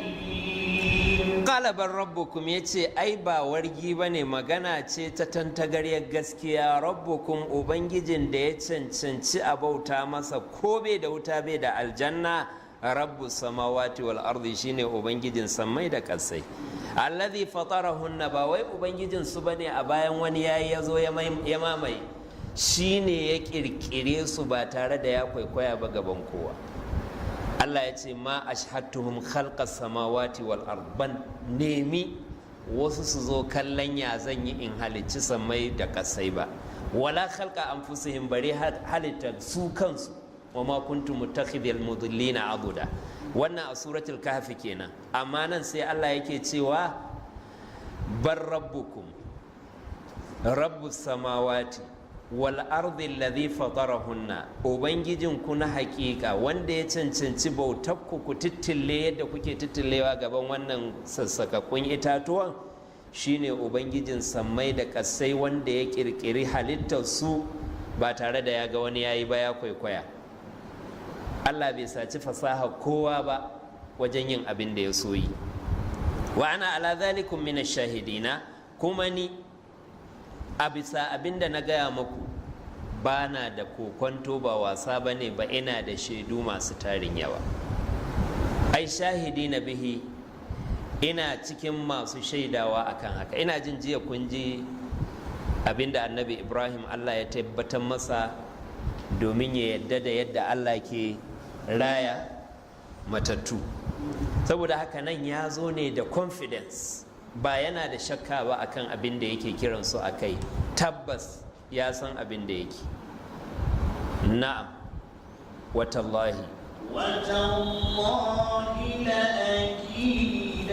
الشاهدين. Qala bal rabbukum, yace ai ba wargi bane, magana ce ta tantagaryar gaskiya. Rabbukum, ubangijin da ya cancanci a bauta masa, ko bai da wuta bai da aljanna, rabbu samawati wal ardi, shine ubangijin sammai da kasai, allazi fatarahunna, ba wai ubangijin su bane a bayan wani yayi yazo ya mamaye, shine ya kirkire su ba tare da ya kwaikwaya ba gaban kowa. Allah ya ce, ma ashhadtuhum khalqa samawati wal ard, ban nemi wasu su zo kallon ya zan yi in halicci sammai da kasai ba, wala khalqa anfusihim, bare halitta su kansu, wa ma kuntu muttakhidhal mudillina aduda. Wannan a Suratul Kahfi kenan. Amma nan sai Allah yake cewa, bar rabbukum rabbus samawati wal ardi alladhi fatarahunna, ubangijin ku na hakika wanda ya cancanci bautar ku, ku tittille yadda kuke tittillewa gaban wannan sassakakkun itatuwan, shine ubangijin sammai da kasai, wanda ya kirkiri halittar su ba tare da ya ga wani yayi ba ya kwaikwaya. Allah bai saci fasaha kowa ba wajen yin abin da ya so yi. Wa ana ala zalikum min shahidina, kuma ni a bisa abin da na gaya muku ba na da kokonto, ba wasa ba ne ba, ina da shaidu masu tarin yawa. Ai shahidi na bihi, ina cikin masu shaidawa akan haka. Ina jin jiya kun ji abinda Annabi Ibrahim Allah ya tabbatar masa domin ya yadda da yadda Allah ke raya matattu. Saboda haka nan ya zo ne da confidence, ba yana da shakka ba akan abin da yake kiransu a kai, tabbas ya san abin da yake. Na'am. Watallahi. وتالله لأكيدن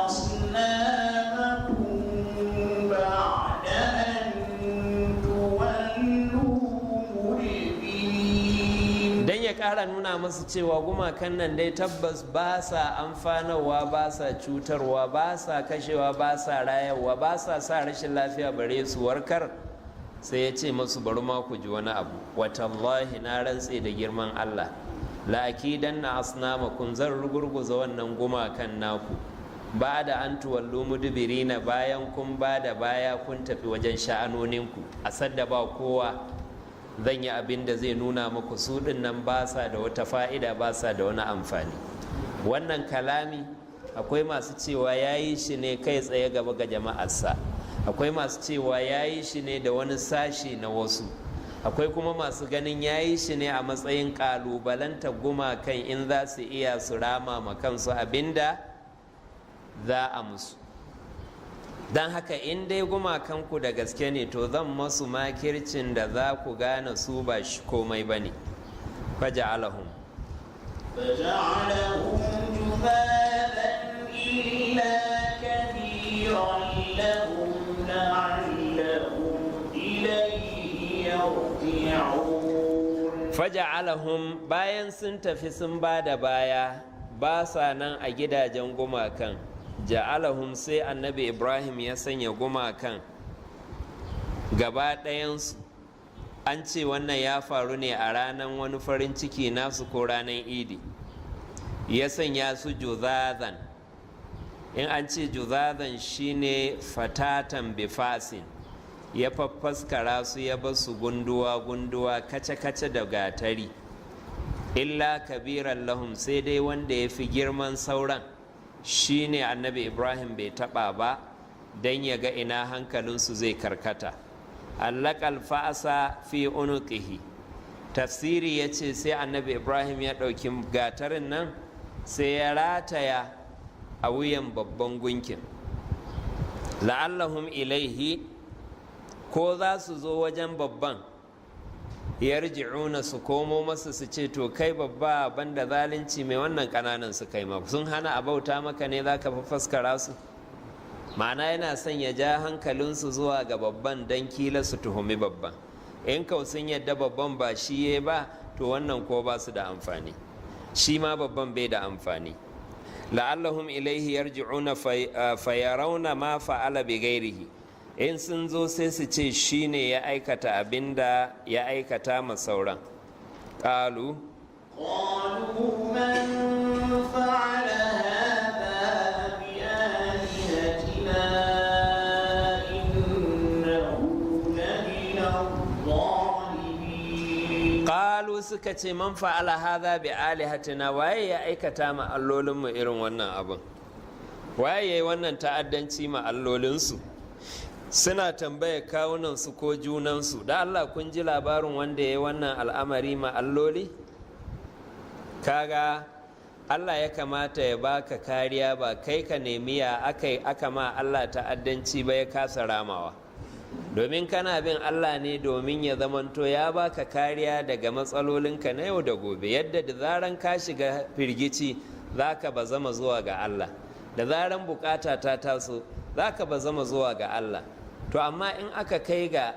أصنامكم بعد أن تولوا مدبرين. Don ya ƙara nuna masu cewa gumakan nan dai tabbas ba sa amfanarwa, ba sa cutarwa, ba sa kashewa, ba sa rayarwa, ba sa sa rashin lafiya bare su warkar, sai ya ce masu, bari ma ku ji wani abu. Watallahi, na rantse da girman Allah, la'akidanna asnamakum, zan rugurguza wannan gumakan naku, ba da an tuwallu mudubirina, bayan kun ba da baya kun tafi wajen sha'anoninku. A sadda ba kowa, zan yi abin da zai nuna muku su ɗin nan ba sa da wata fa'ida, ba sa da wani amfani. Wannan kalami, akwai masu cewa ya yi shi ne kai tsaye gaba ga jama'arsa, akwai masu cewa ya yi shi ne da wani sashi na wasu, akwai kuma masu ganin ya yi shi ne a matsayin ƙalubalanta gumakan, in za su iya su rama ma kansu abinda za a musu. Don haka, in dai gumakanku da gaske ne, to zan masu makircin da za ku gane su ba shi komai ba ne. Faja'alahum فجعلهم جذاذا إلا كبيرا لهم لعلهم إليه يرجعون. Faja'alahum, bayan sun tafi sun ba da baya, ba sa nan a gidajen gumakan, ja'alahum, sai Annabi Ibrahim ya sanya gumakan gaba ɗayansu. An ce wannan ya faru ne a ranar wani farin ciki nasu ko ranar Idi. Ya sanya su juzazan. In an ce juzazan, shine fatatan bifasin, ya faffaskara su, ya basu gunduwa gunduwa, kace-kace da gatari. Illa kabiran lahum, sai dai wanda ya fi girman sauran, shine Annabi Ibrahim bai taba ba, don ya ga ina hankalinsu zai karkata. Allakal fa'asa fi unuqihi. Tafsiri ya ce sai Annabi Ibrahim ya ɗauki gatarin nan, sai ya rataya a wuyan babban gunkin, la'allahum ilaihi, ko za su zo wajen babban, yarji'una, su komo masa su ce, to kai babba, banda zalunci, mai wannan kananan su kai ma? Sun hana a bauta maka ne za ka faskara su? Ma'ana, yana son ya ja hankalinsu zuwa ga babban don kila su tuhumi babban. In kau sun yadda babban ba shi ya ba, to wannan ko ba su da amfani, shi ma babban bai da amfani. La'allahum ilaihi yarji'una fayarawna ma fa'ala bi ghairihi. In sun zo, sai su ce shi ne ya aikata abinda ya aikata ma sauran. Ƙalu قالوا من فعل هذا بآلهتنا إنه لمن الظالمين. Ƙalu, suka ce, man fa'ala hadha bi alihatina, waye ya aikata ma allolinmu irin wannan abin? Waye yayi wannan ta'addanci ma allolinsu? Suna tambaya kawunansu ko junansu, da Allah, kun ji labarin wanda ya yi wannan al'amari ma alloli? Kaga Allah ya kamata ya baka kariya, ba kai ka nemi ya aka ma Allah ta'addanci ba ya kasa ramawa. Domin kana bin Allah ne domin ya zamanto ya baka kariya daga matsalolinka na yau da gobe, yadda da zaran ka shiga firgici za ka ba zama zuwa ga Allah, da zaran bukata ta taso za ka ba zama zuwa ga Allah. To amma in aka kai ga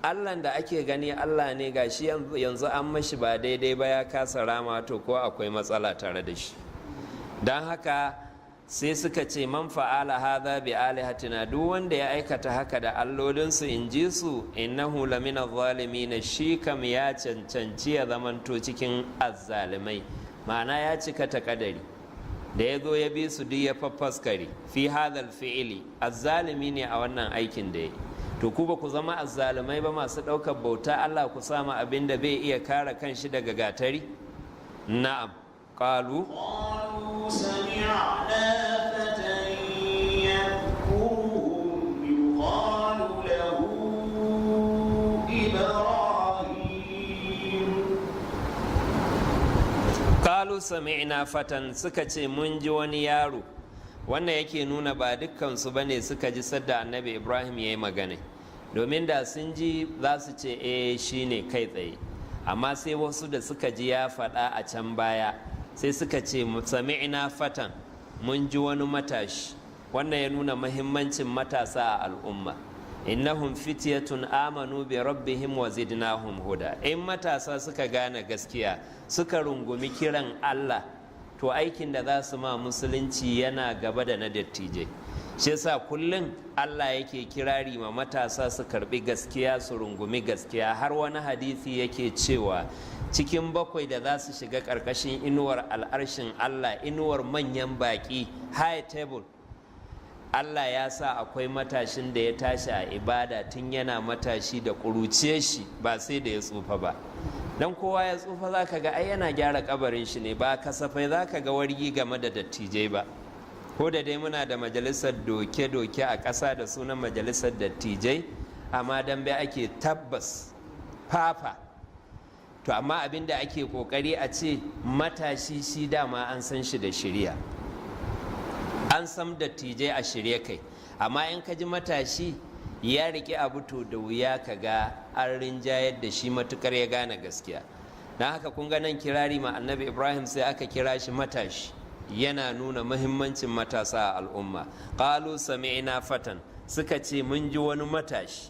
Allahn da ake gani Allah ne, ga shi yanzu an mashi ba daidai ba ya kasa rama, to ko akwai matsala tare da shi. Don haka sai suka ce, man fa'ala hadha bi alihatina, duk wanda ya aikata haka da allolinsu, in ji su, innahu lamina zalimin, shi kam ya cancanci ya zamanto cikin azzalimai. Ma'ana, ya cika ta kadari da ya zo ya bi su duk ya faffaskare. Fi hadal fi'ili, azzalimi ne a wannan aikin da ya. To ku ba ku zama azzalumai ba, masu ɗaukar bauta Allah ku sama abin da bai iya kare kanshi daga gatari? Na'am, qalu قالوا سمعنا فتى يذكرهم يقال له إبراهيم. Qalu sami'na fatan, suka ce mun ji wani yaro. Wannan yake nuna ba dukkansu ba ne suka ji sadda Annabi Ibrahim ya yi magana, domin da sun ji za su ce eh, shi ne kai tsaye. Amma sai wasu da suka ji ya faɗa a can baya sai suka ce, sami'na fatan, mun ji wani matashi. Wannan ya nuna mahimmancin matasa a al'umma. Innahum fityatun amanu bi rabbihim wa zidnahum huda. In matasa suka gane gaskiya, suka rungumi kiran Allah, to aikin da za su ma musulunci yana gaba da na dattijai. Shi yasa kullum Allah yake kirari ma matasa su karbi gaskiya, su rungumi gaskiya. Har wani hadisi yake cewa cikin bakwai da za su shiga ƙarƙashin inuwar al'arshin Allah, inuwar manyan baƙi, high table, Allah ya sa akwai matashin da ya tashi a ibada tun yana matashi da ƙuruciyar shi, ba sai da ya tsufa ba. Dan kowa ya tsufa za ka ga ai yana gyara kabarin shi ne, ba kasafai za ka ga wargi game da dattijai ba. Ko da dai muna da majalisar doke-doke a ƙasa da sunan majalisar dattijai, amma dambe ake tabbas fafa. To amma abin da ake kokari a ce, matashi shi dama an san shi da shirya, an san dattijai a shirye kai, amma in ka ji matashi ya riƙe abu, to da wuya ka ga an rinjayar da shi matukar ya gane gaskiya. Don haka kun ga nan kirari ma Annabi Ibrahim, sai aka kira shi matashi, yana nuna muhimmancin matasa a al'umma. Qalu sami'na fatan, suka ce mun ji wani matashi,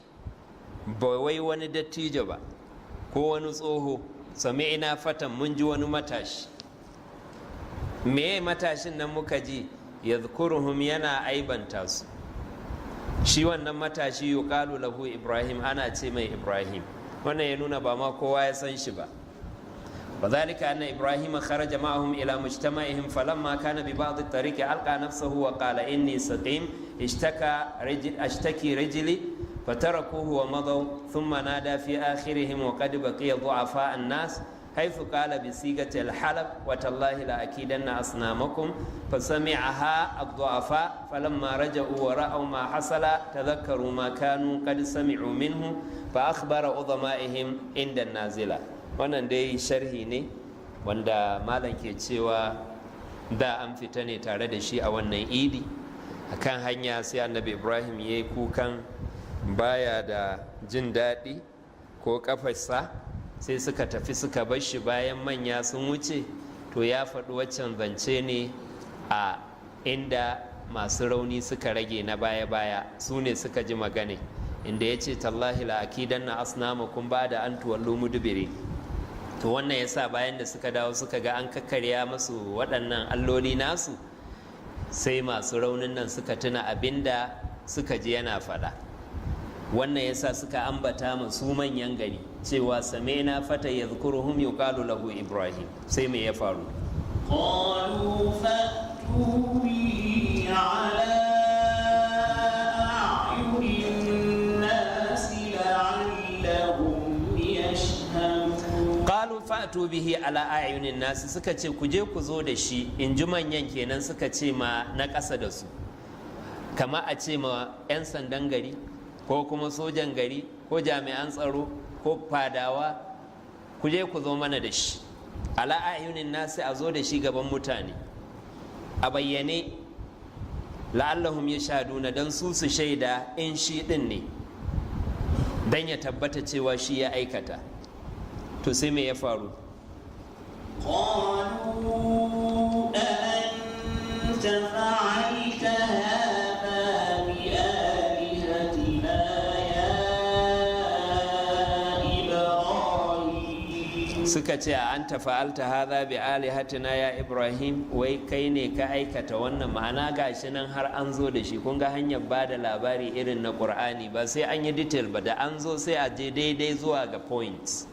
ba wai wani dattijo ba ko wani tsoho. Sami'na fatan, mun ji wani matashi. Me matashin nan muka ji? Yadhkuruhum, yana aibanta su. Shi wannan matashi yuqalu lahu Ibrahim, ana ce mai Ibrahim. Wannan ya nuna ba ma kowa ya san shi ba. وذلك أن إبراهيم خرج معهم إلى مجتمعهم، فلما كان ببعض الطريق ألقى نفسه وقال إني سقيم، اشتكى رجل أشتكي رجلي، فتركوه ومضوا. ثم نادى في آخرهم وقد بقي ضعفاء الناس، حيث قال بصيغة الحلف وتالله لأكيدن أصنامكم، فسمعها الضعفاء، فلما رجعوا ورأوا ما حصل تذكروا ما كانوا قد سمعوا منه، فأخبر عظمائهم عند النازلة. Wannan dai sharhi ne wanda malam ke cewa da an fita ne tare da shi a wannan idi. Akan hanya sai Annabi Ibrahim ya yi kukan baya da jin daɗi ko kafarsa, sai suka tafi suka bar shi bayan manya sun wuce. To ya faɗi waccan zance ne a inda masu rauni suka rage na baya-baya, su ne suka ji magane, inda ya ce tallahi la akidanna asnamakum ba da an tuwallu mudbiri. To wannan yasa bayan da suka dawo suka ga an kakkarya masu waɗannan alloli nasu, sai masu raunin nan suka tuna abinda suka ji yana faɗa. Wannan yasa suka ambata masu manyan gari cewa sami'na fata yadhkuruhum yuqalu lahu Ibrahim. Sai me ya faru? قالوا فأتوا به على أعين الناس لعلهم يشهدون. Qalu fa'tu bihi ala a'yunin nasi, suka ce ku je ku zo da shi, in ji manyan kenan, suka ce ma na ƙasa da su, kama a ce ma 'yan sandan gari ko kuma sojan gari ko jami'an tsaro ko fadawa, ku je ku zo mana da shi. Ala a'yunin nasi, a zo da shi gaban mutane a bayyane, la'allahum yashhaduna, dan su su shaida in shi din ne, dan ya tabbata cewa shi ya aikata. To sai me ya faru? قالوا أأنت فعلت هذا بآلهتنا يا إبراهيم؟ Suka ce a anta fa'alta hadha bi alihatina ya Ibrahim? Wai kai ne ka aikata wannan? Ma'ana gashi nan har an zo da shi. Kun ga hanyar ba da labari irin na Qur'ani, ba sai an yi detail ba, da an zo sai a je daidai zuwa ga points.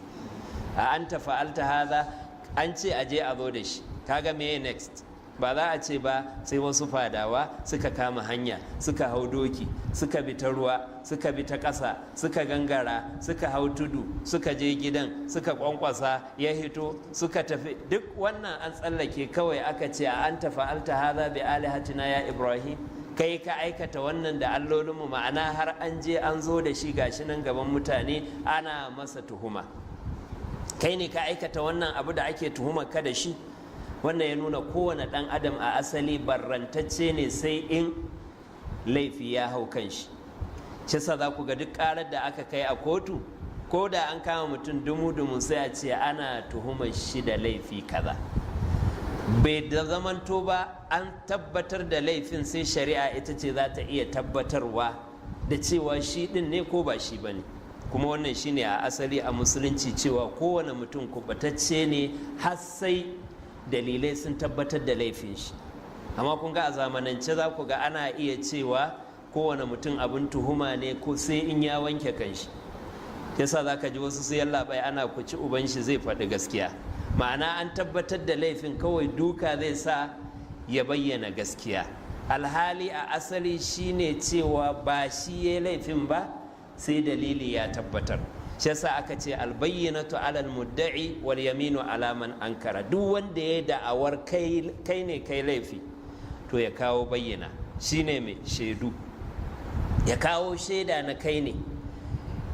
A anta fa'alta hadha, an ce a je a zo da shi. Kaga meye next? Ba za a ce ba sai wasu fadawa suka kama hanya, suka hau doki, suka bi ta ruwa, suka bi ta ƙasa, suka gangara, suka hau tudu, suka je gidan, suka kwankwasa, ya hito, suka tafi. Duk wannan an tsallake, kawai aka ce a anta fa'alta hadha bi alihatina ya Ibrahim? Kai ka aikata wannan da allolinmu? Ma'ana har an je an zo da shi, gashi nan gaban mutane ana masa tuhuma. Kai ne ka aikata wannan abu da ake tuhumar ka da shi? Wannan ya nuna kowane ɗan adam a asali barrantacce ne, sai in laifi ya hau kan shi. Shi za ku ga duk ƙarar da aka kai a kotu Ko da an kama mutum dumu-dumu, sai a ce ana tuhumar shi da laifi kaza. Bai da zamanto ba an tabbatar da laifin, sai shari'a ita ce za ta iya tabbatarwa da cewa shi din ne ko ba shi ba ne. Kuma wannan shine a asali a Musulunci, cewa kowane mutum kubatacce ne har sai dalilai sun tabbatar da laifin shi. Amma kun ga a zamanance za ku ga ana iya cewa kowane mutum abin tuhuma ne ko sai in ya wanke kanshi. Yasa za ka ji wasu su, "Yallaɓai, ana kuci uban shi, zai faɗi gaskiya." Ma'ana an tabbatar da laifin, kawai duka zai sa ya bayyana gaskiya. Alhali a asali shine cewa ba shi ya laifin ba sai dalili ya tabbatar. Shi yasa aka ce البينة على المدعي واليمين على من أنكر. Duk wanda ya da'awar kai ne kai laifi, to ya kawo bayyana, shine mai shaidu, ya kawo shaida na kai ne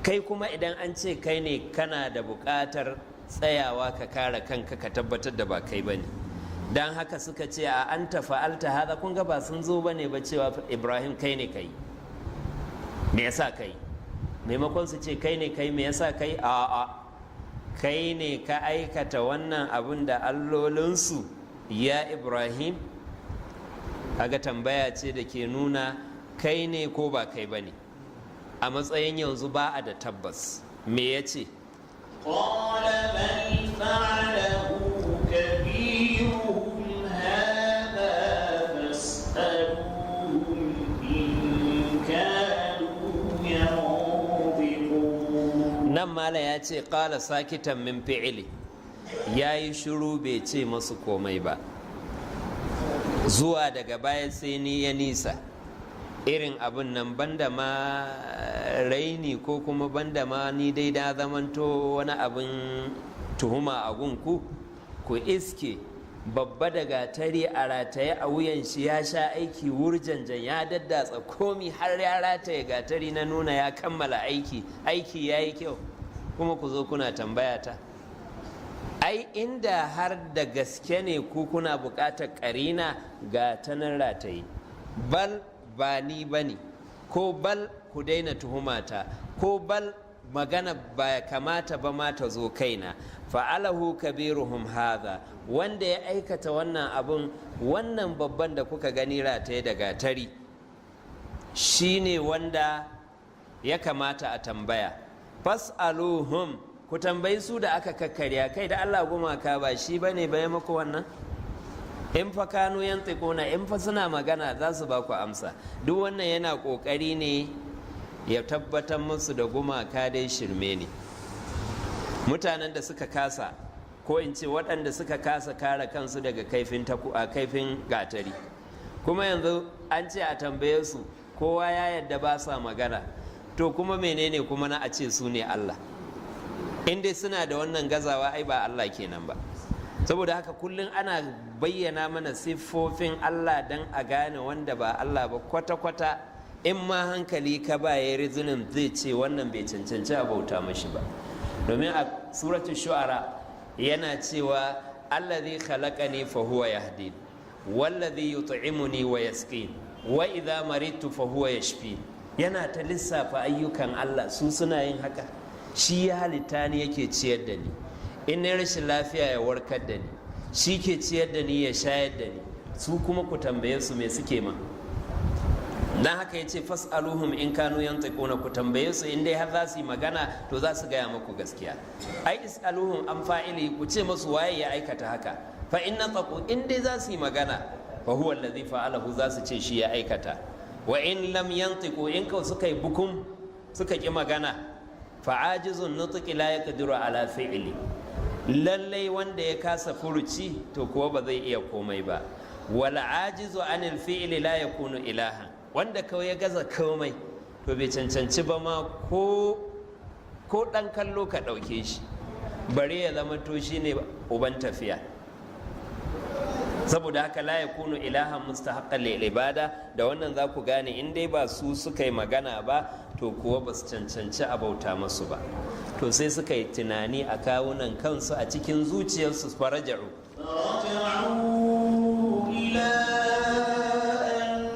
kai. Kuma idan an ce kai ne, kana da buƙatar tsayawa ka kare kanka, ka tabbatar da ba kai ba ne. Don haka suka ce, "أأنت فعلت هذا?" Kun ga ba sun zo ba ne ba cewa, "Ibrahim, kai ne kai, me yasa kai?" Maimakon su ce, "Kai ne kai, me yasa kai?" A'a, "Kai ne ka aikata wannan abun da allolinsu, ya Ibrahim?" Kaga tambaya ce da ke nuna kai ne ko ba kai ba ne. A matsayin yanzu ba a da tabbas. Me ya ce? قال بل فعله كبيرهم هذا فاسألوهم إن كانوا ينطقون. Nan mala ya ce قال ساكتا من فعله. Ya yi shiru, bai ce masu komai ba. Zuwa daga baya sai ni ya nisa irin abin nan, banda ma raini ko kuma banda ma ni dai da zamanto wani abin tuhuma a gunku. Ku iske babba da gatari a rataye a wuyan shi, ya sha aiki wurjanjan, ya daddatsa komi, har ya rataye gatari na nuna ya kammala aiki, aiki ya yi kyau, kuma ku zo kuna tambaya ta. Ai inda har da gaske ne ku kuna buƙatar ƙarina, ga ta nan rataye. Bal ba ni ba ne, ko bal ku daina tuhumata, ko bal magana ba kamata ba ma ta zo kaina. فعله كبيرهم هذا, wanda ya aikata wannan abun, wannan babban da kuka gani rataye da gatari, shine wanda ya kamata a tambaya. فاسألوهم, ku tambayi su da aka kakkarya. Kai da Allah, gumaka ba shi bane bai muku wannan? إن fa كانوا ينطقون, in fa suna magana, za su ba ku amsa. Duk wannan yana kokari ne ya tabbatar musu da gumaka dai shirme ne. Mutanen da suka kasa, ko in ce waɗanda suka kasa kare kansu daga kaifin gatari, kuma yanzu an ce a tambaye su, kowa ya yadda ba sa magana. To kuma menene kuma na a ce su ne Allah? In dai suna da wannan gazawa, ai ba Allah kenan ba. Saboda haka kullum ana bayyana mana siffofin Allah don a gane wanda ba Allah ba kwata-kwata, in ma hankali ka ba ya reasoning, zai ce wannan bai cancanci a bauta mashi ba. Domin a Suratul Shu'ara yana cewa, الذي خلقني فهو يهدين والذي يطعمني ويسقين وإذا مرضت فهو يشفين. Yana ta lissafa ayyukan Allah, su suna yin haka. Shi ya halitta ni, yake ciyar da ni, in na rashin lafiya ya warkar da ni, shi ke ciyar da ni, ya shayar da ni. Su kuma ku tambaye su me suke ma. Dan haka ya ce, فاسألوهم إن كانوا ينطقون. Ku tambaye su, in dai har za su yi magana, to za su gaya muku gaskiya. Ai اسألوهم عن فاعله, ku ce musu waye ya aikata haka. فإن نطقوا, in dai za su yi magana, فهو الذي فعله, za su ce shi ya aikata. وإن لم ينطقوا, in kau suka yi bukum, suka ki magana, فعاجز النطق لا يقدر على فعل. Lallai wanda ya kasa furuci, to kuwa ba zai iya komai ba. والعاجز عن الفعل لا يكون إلها. Wanda kawai ya gaza komai, to bai cancanci ba ma ko dan kallo ka ɗauke shi, bare ya zama to shine uban tafiya. Saboda haka لا يكون إلها مستحقا للعبادة. Da wannan za ku gane in dai ba su suka yi magana ba, to kuwa ba su cancanci a bauta masu ba. To sai suka yi tunani a kawunan kansu, a cikin zuciyarsu, فرجعوا. فرجعوا إلى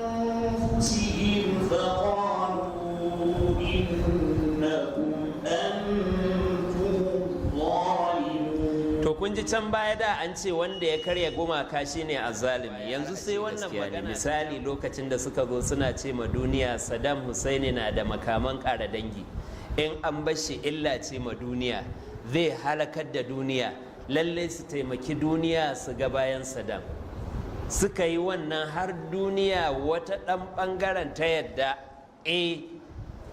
أنفسهم فقالوا إنكم أنتم. Yanzu can baya da an ce wanda ya karya gumaka shine azzalimi, yanzu sai wannan magana. Misali, lokacin da suka zo suna ce ma duniya Saddam Hussein na da makaman ƙara dangi, in an bashi illa ce ma duniya, zai halakar da duniya, lalle su taimaki duniya su ga bayan Saddam. Suka yi wannan har duniya wata ɗan ɓangaren ta yadda e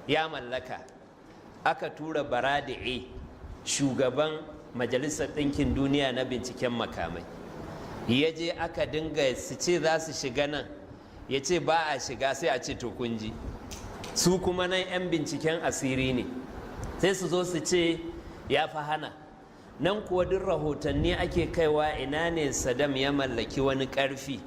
ya mallaka. Aka tura Baradi'i, shugaban Majalisar Ɗinkin Duniya na binciken makamai, ya je. Aka dinga su ce za su shiga nan, ya ce ba a shiga. Sai a ce to kun ji, su kuma nan 'yan binciken asiri ne, sai su zo su ce ya fi hana nan. Kuwa duk rahotanni ake kaiwa ina ne Saddam ya mallaki wani ƙarfi,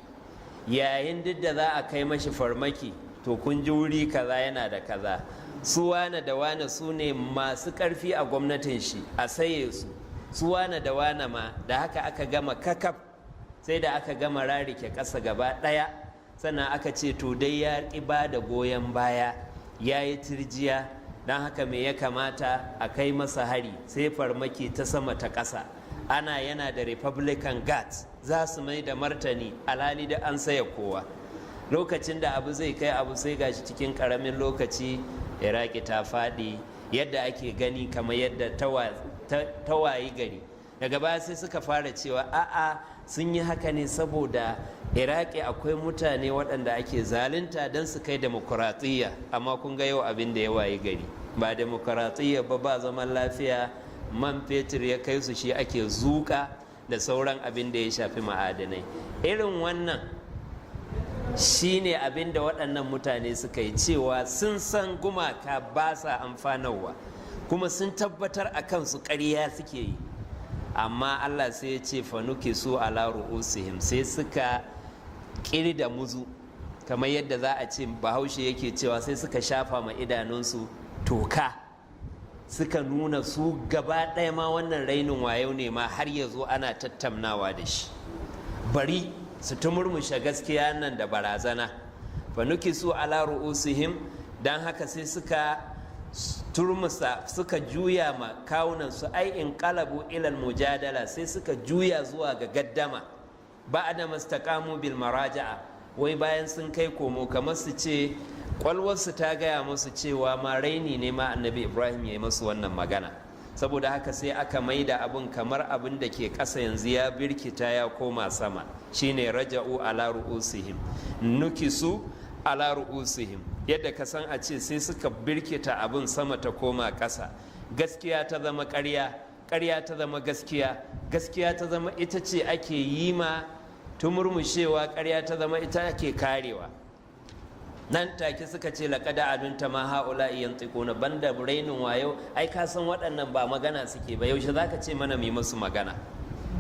yayin duk da za a kai mashi farmaki, to kun ji wuri kaza yana da kaza, su wane da wane su ne masu ƙarfi a gwamnatin shi, a saye su, su wane da wane ma. Da haka aka gama kakaf, sai da aka gama rarike ƙasa gaba ɗaya, sannan aka ce to dai ya ƙi ba da goyon baya, ya yi tirjiya, don haka me ya kamata a kai masa hari? Sai farmaki ta sama ta ƙasa. Ana yana da Republican Guards za su mai da martani, alhali da an saya kowa. Lokacin da abu zai kai abu, sai gashi cikin ƙaramin lokaci Iraki ta faɗi, yadda ake gani kamar yadda ta wayi gari. Daga baya sai suka fara cewa a'a, sun yi haka ne saboda Iraki akwai mutane waɗanda ake zalunta, don su kai demokuraɗiyya. Amma kun ga yau abin da ya wayi gari, ba demokuraɗiyya ba, ba zaman lafiya. Man fetur ya kai su, shi ake zuƙa da sauran abin da ya shafi ma'adanai. Irin wannan shine abin da waɗannan mutane suka yi, cewa sun san gumaka ba sa amfanarwa, kuma sun tabbatar a kansu ƙarya suke yi. Amma Allah sai ya ce فنكسوا على رءوسهم, sai suka ƙiri da muzu, kamar yadda za a ce Bahaushe yake cewa, sai suka shafa ma idanunsu toka, suka nuna su gaba ɗaya ma wannan rainin wayo ne ma har ya zo ana tattaunawa da shi, bari su tumurmushe gaskiya nan da barazana. فنكسوا على رءوسهم, don haka sai suka turmusa, suka juya ma kawunan su, أي انقلبوا إلى المجادلة, sai suka juya zuwa ga gaddama. بعد ما استقاموا بالمراجعة, wai bayan sun kai komo, kamar su ce kwalwarsu ta gaya musu cewa ma raini ne ma Annabi Ibrahim ya yi musu wannan magana. Saboda haka sai aka maida abin kamar abin da ke ƙasa yanzu ya birkita ya koma sama, shine رجعوا على رءوسهم, نكسوا على رءوسهم. Yadda ka san a ce sai suka birkita abin sama ta koma ƙasa, gaskiya ta zama ƙarya, ƙarya ta zama gaskiya, gaskiya ta zama ita ce ake yi ma tumurmushewa, ƙarya ta zama ita ake karewa. Nan take suka ce لقد علمت ما هؤلاء ينطقون, banda rainin wayo, ai ka san waɗannan ba magana suke ba, yaushe zaka ce mana mu musu magana?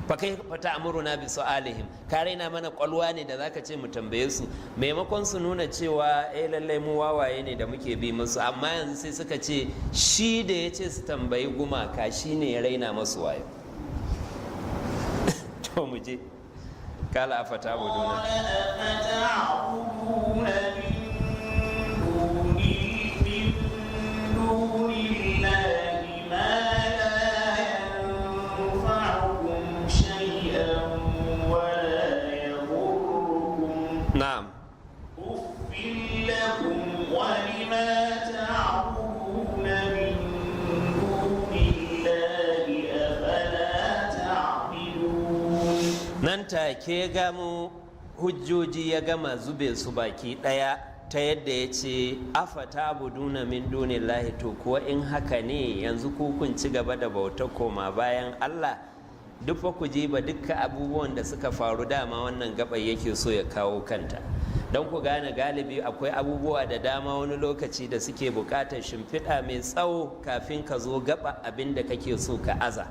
فكيف تأمرنا بسؤالهم, ka raina mana kwalwa ne da zaka ce mu tambaye su? Maimakon su nuna cewa eh, lallai mu wawaye ne da muke bi musu, amma yanzu sai suka ce shi da ya ce su tambayi gumaka shi ne ya raina masu wayo. To mu je. قال أفتعبدون قال أفتعبدون من دون الله ما لا ينفعكم شيئا ولا يضركم؟ أف لكم ولما تعبدون من دون الله، أفلا تعقلون؟ Nan take gamo hujjoji, ya gama zube su baki ɗaya, ta yadda ya ce أفتعبدون من دون الله, to kuwa in haka ne yanzu ku kun ci gaba da bauta koma bayan Allah. Duk fa ku ji ba dukkan abubuwan da suka faru, dama wannan gabar yake so ya kawo kanta don ku gane galibi akwai abubuwa da dama wani lokaci da suke buƙatar shimfiɗa mai tsawo kafin ka zo gaba abin da kake so ka aza.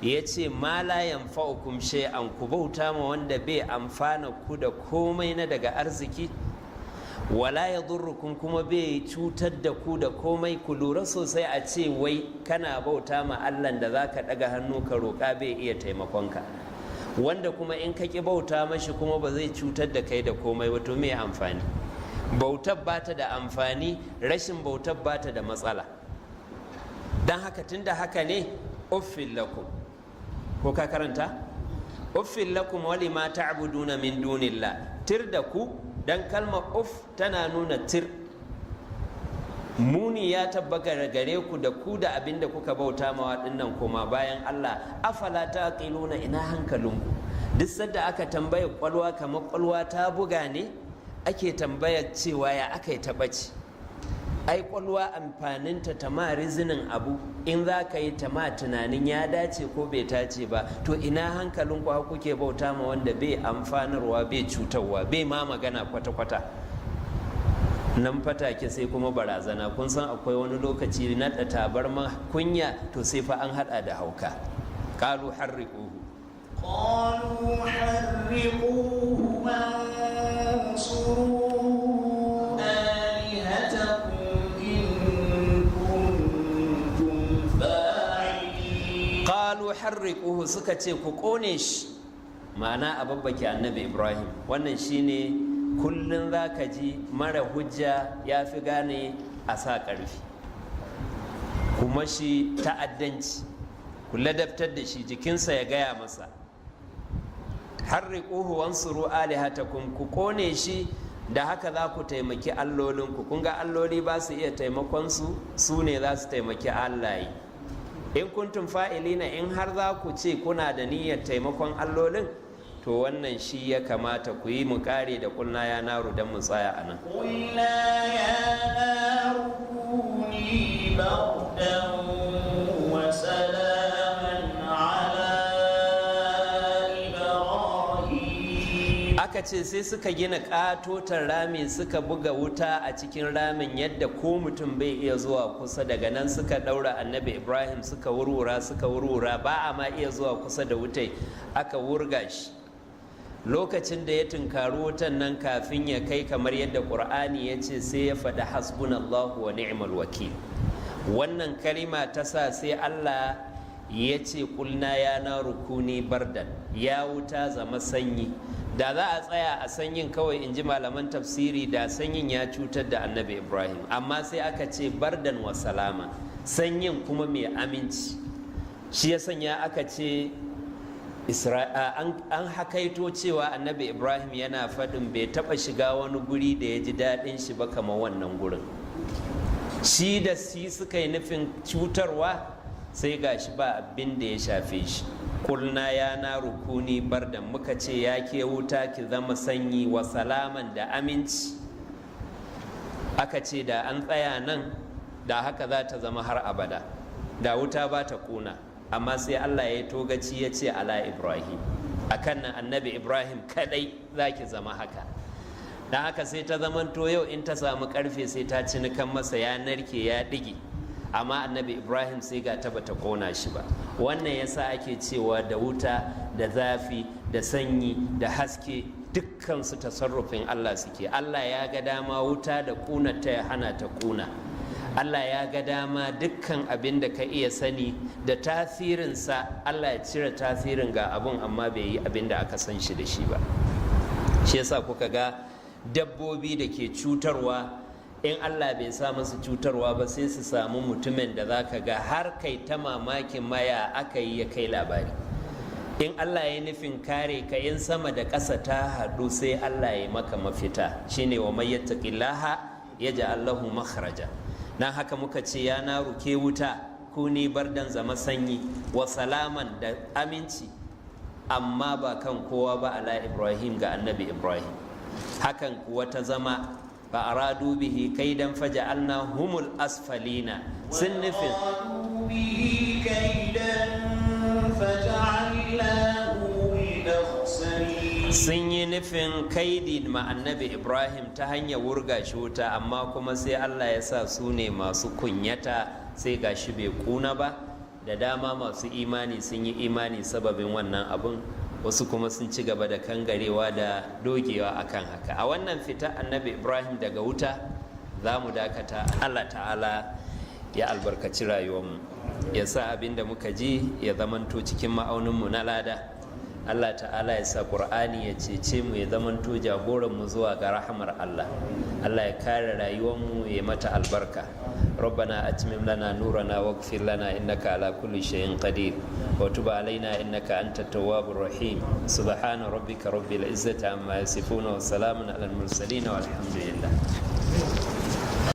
Ya ce ما لا ينفعكم شيئا, ku bauta ma wanda bai amfana ku da komai na daga arziki, ولا يضركم, kuma bai cutar da ku da komai. Ku lura sosai, a ce wai kana bauta ma Allahn da zaka daga hannu ka roƙa bai iya taimakonka, wanda kuma in ka ƙi bauta mashi kuma ba zai cutar da kai da komai ba, to me amfani bautar? Ba ta da amfani, rashin bautar ba ta da matsala. Don haka tunda haka ne, أف لكم, Ko ka karanta? Uffin lakum wa lima ta'buduna min dunillah. Tir da ku, dan kalmar uff tana nuna tir. Muni ya tabbata gare ku da ku da abin da kuka bauta mawa dinnan koma bayan Allah. Afala taqiluna, ina hankalinku? Duk sadda aka tambaya kwalwa, kamar kwalwa ta buga ne ake tambayar cewa ya aka yi ta ɓace. Ai kwalwa amfaninta ta ma rizinin abu, in za ka yi ta ma tunanin ya dace ko bai tace ba. To ina hankalin ku kuke bauta ma wanda bai amfanarwa, bai cutarwa, bai ma magana kwata-kwata? Nan fatake sai kuma barazana. Kun san akwai wani lokaci na tabarma kunya, to sai fa an hada da hauka. Qalu harriquhu. قالوا حرقوه وانصروا آلهتكم إن كنتم فاعلين. Qalu harriquhu, suka ce ku kone shi, ma'ana a babbake Annabi Ibrahim. Wannan shine kullun zaka ji mara hujja ya fi gane a sa ƙarfi, kuma shi ta'addanci, ku ladabtar da shi, jikinsa ya gaya masa. Harriquhu wansuru alihatakum, ku kone shi, da haka za ku taimaki allolinku. Kun ga alloli ba su iya taimakon su, su ne za su taimaki allaye. In kuntum fa'ilina, in har za ku ce kuna da niyyar taimakon allolin, to wannan shi ya kamata ku yi. Mu kare da qulna ya naru don mu tsaya a nan. قلنا يا نار كوني بردا وسلاما على إبراهيم. Aka ce sai suka gina katotar rami, suka buga wuta a cikin ramin yadda ko mutum bai iya zuwa kusa. Daga nan suka daura Annabi Ibrahim, suka wurwura, suka wurwura, ba a ma iya zuwa kusa da wutai, aka wurga shi. Lokacin da ya tunkari wutan nan, kafin ya kai, kamar yadda Ƙur'ani ya ce, sai ya faɗi "Hasbunallahu wa ni'mal wakil". Wannan kalima ta sa sai Allah ya ce qulna ya naru kuni bardan, ya wuta zama sanyi. Da za a tsaya a sanyin kawai, in ji malaman tafsiri, da sanyin ya cutar da Annabi Ibrahim. Amma sai aka ce bardan wa salama, sanyin kuma mai aminci. Shi ya sanya aka ce an hakaito cewa Annabi Ibrahim yana faɗin bai taɓa shiga wani guri da ya ji daɗin shi ba kamar wannan gurin. Shi da shi suka yi nufin cutarwa, sai ga shi ba abin da ya shafe shi. Kulna ya naru kuni bardan, muka ce ya ke wuta, ki zama sanyi, wa salaman, da aminci. Aka ce da an tsaya nan, da haka za ta zama har abada, da wuta ba ta kuna. Amma sai Allah ya togaci, ya ce ala Ibrahim, akan nan Annabi Ibrahim kadai za ki zama haka. Don haka sai ta zamanto yau in ta samu karfe sai ta cinikan masa, ya narke, ya ɗige. Amma Annabi Ibrahim sai ga ta bata kona shi ba. Wannan yasa ake cewa da wuta da zafi da sanyi da haske, dukkan su tasarrufin Allah suke. Allah ya ga dama wuta da kuna ta ya hana ta kuna. Allah ya ga dama dukkan abin da ka iya sani da tasirinsa, Allah ya cire tasirin ga abun, amma bai yi abin da aka san shi da shi ba. Shi yasa kuka ga dabbobi da ke cutarwa, in Allah bai sa musu cutarwa ba, sai su samu mutumin da za ka ga har kai ta mamakin maya aka yi ya kai labari. In Allah ya nufin kare ka, in sama da ƙasa ta haɗu, sai Allah ya maka mafita. Shine wa may yattaqillaha yaj'al lahu makhraja. Dan haka muka ce ya naru, ke wuta, kuni bardan, zama sanyi, wa salaman, da aminci, amma ba kan kowa ba, ala Ibrahim, ga Annabi Ibrahim. Hakan kuwa ta zama. Fa aradu bihi kaidan faja'alna humul asfalina. Sun nufin وأرادوا به كيدا فجعلناهم الأخسرين. Sun yi nufin kaidi ma Annabi Ibrahim ta hanyar wurga shi wuta, amma kuma sai Allah ya sa su ne masu kunyata, sai ga shi bai kuna ba. Da dama masu imani sun yi imani sababin wannan abun, wasu kuma sun ci gaba da kangarewa da dogewa akan haka. A wannan fita Annabi Ibrahim daga wuta za mu dakata. Allah Ta'ala ya albarkaci rayuwarmu, ya sa abin da muka ji ya zamanto cikin ma'auninmu na lada. Allah ta'ala ya sa Qur'ani ya cece mu, ya zamanto jagoran mu zuwa ga rahamar Allah. Allah ya kare rayuwar mu, ya mata albarka. ربنا أتمم لنا نورنا واغفر لنا إنك على كل شيء قدير وتب علينا إنك أنت التواب الرحيم. سبحان ربك رب العزة عما يصفون وسلام على المرسلين والحمد لله.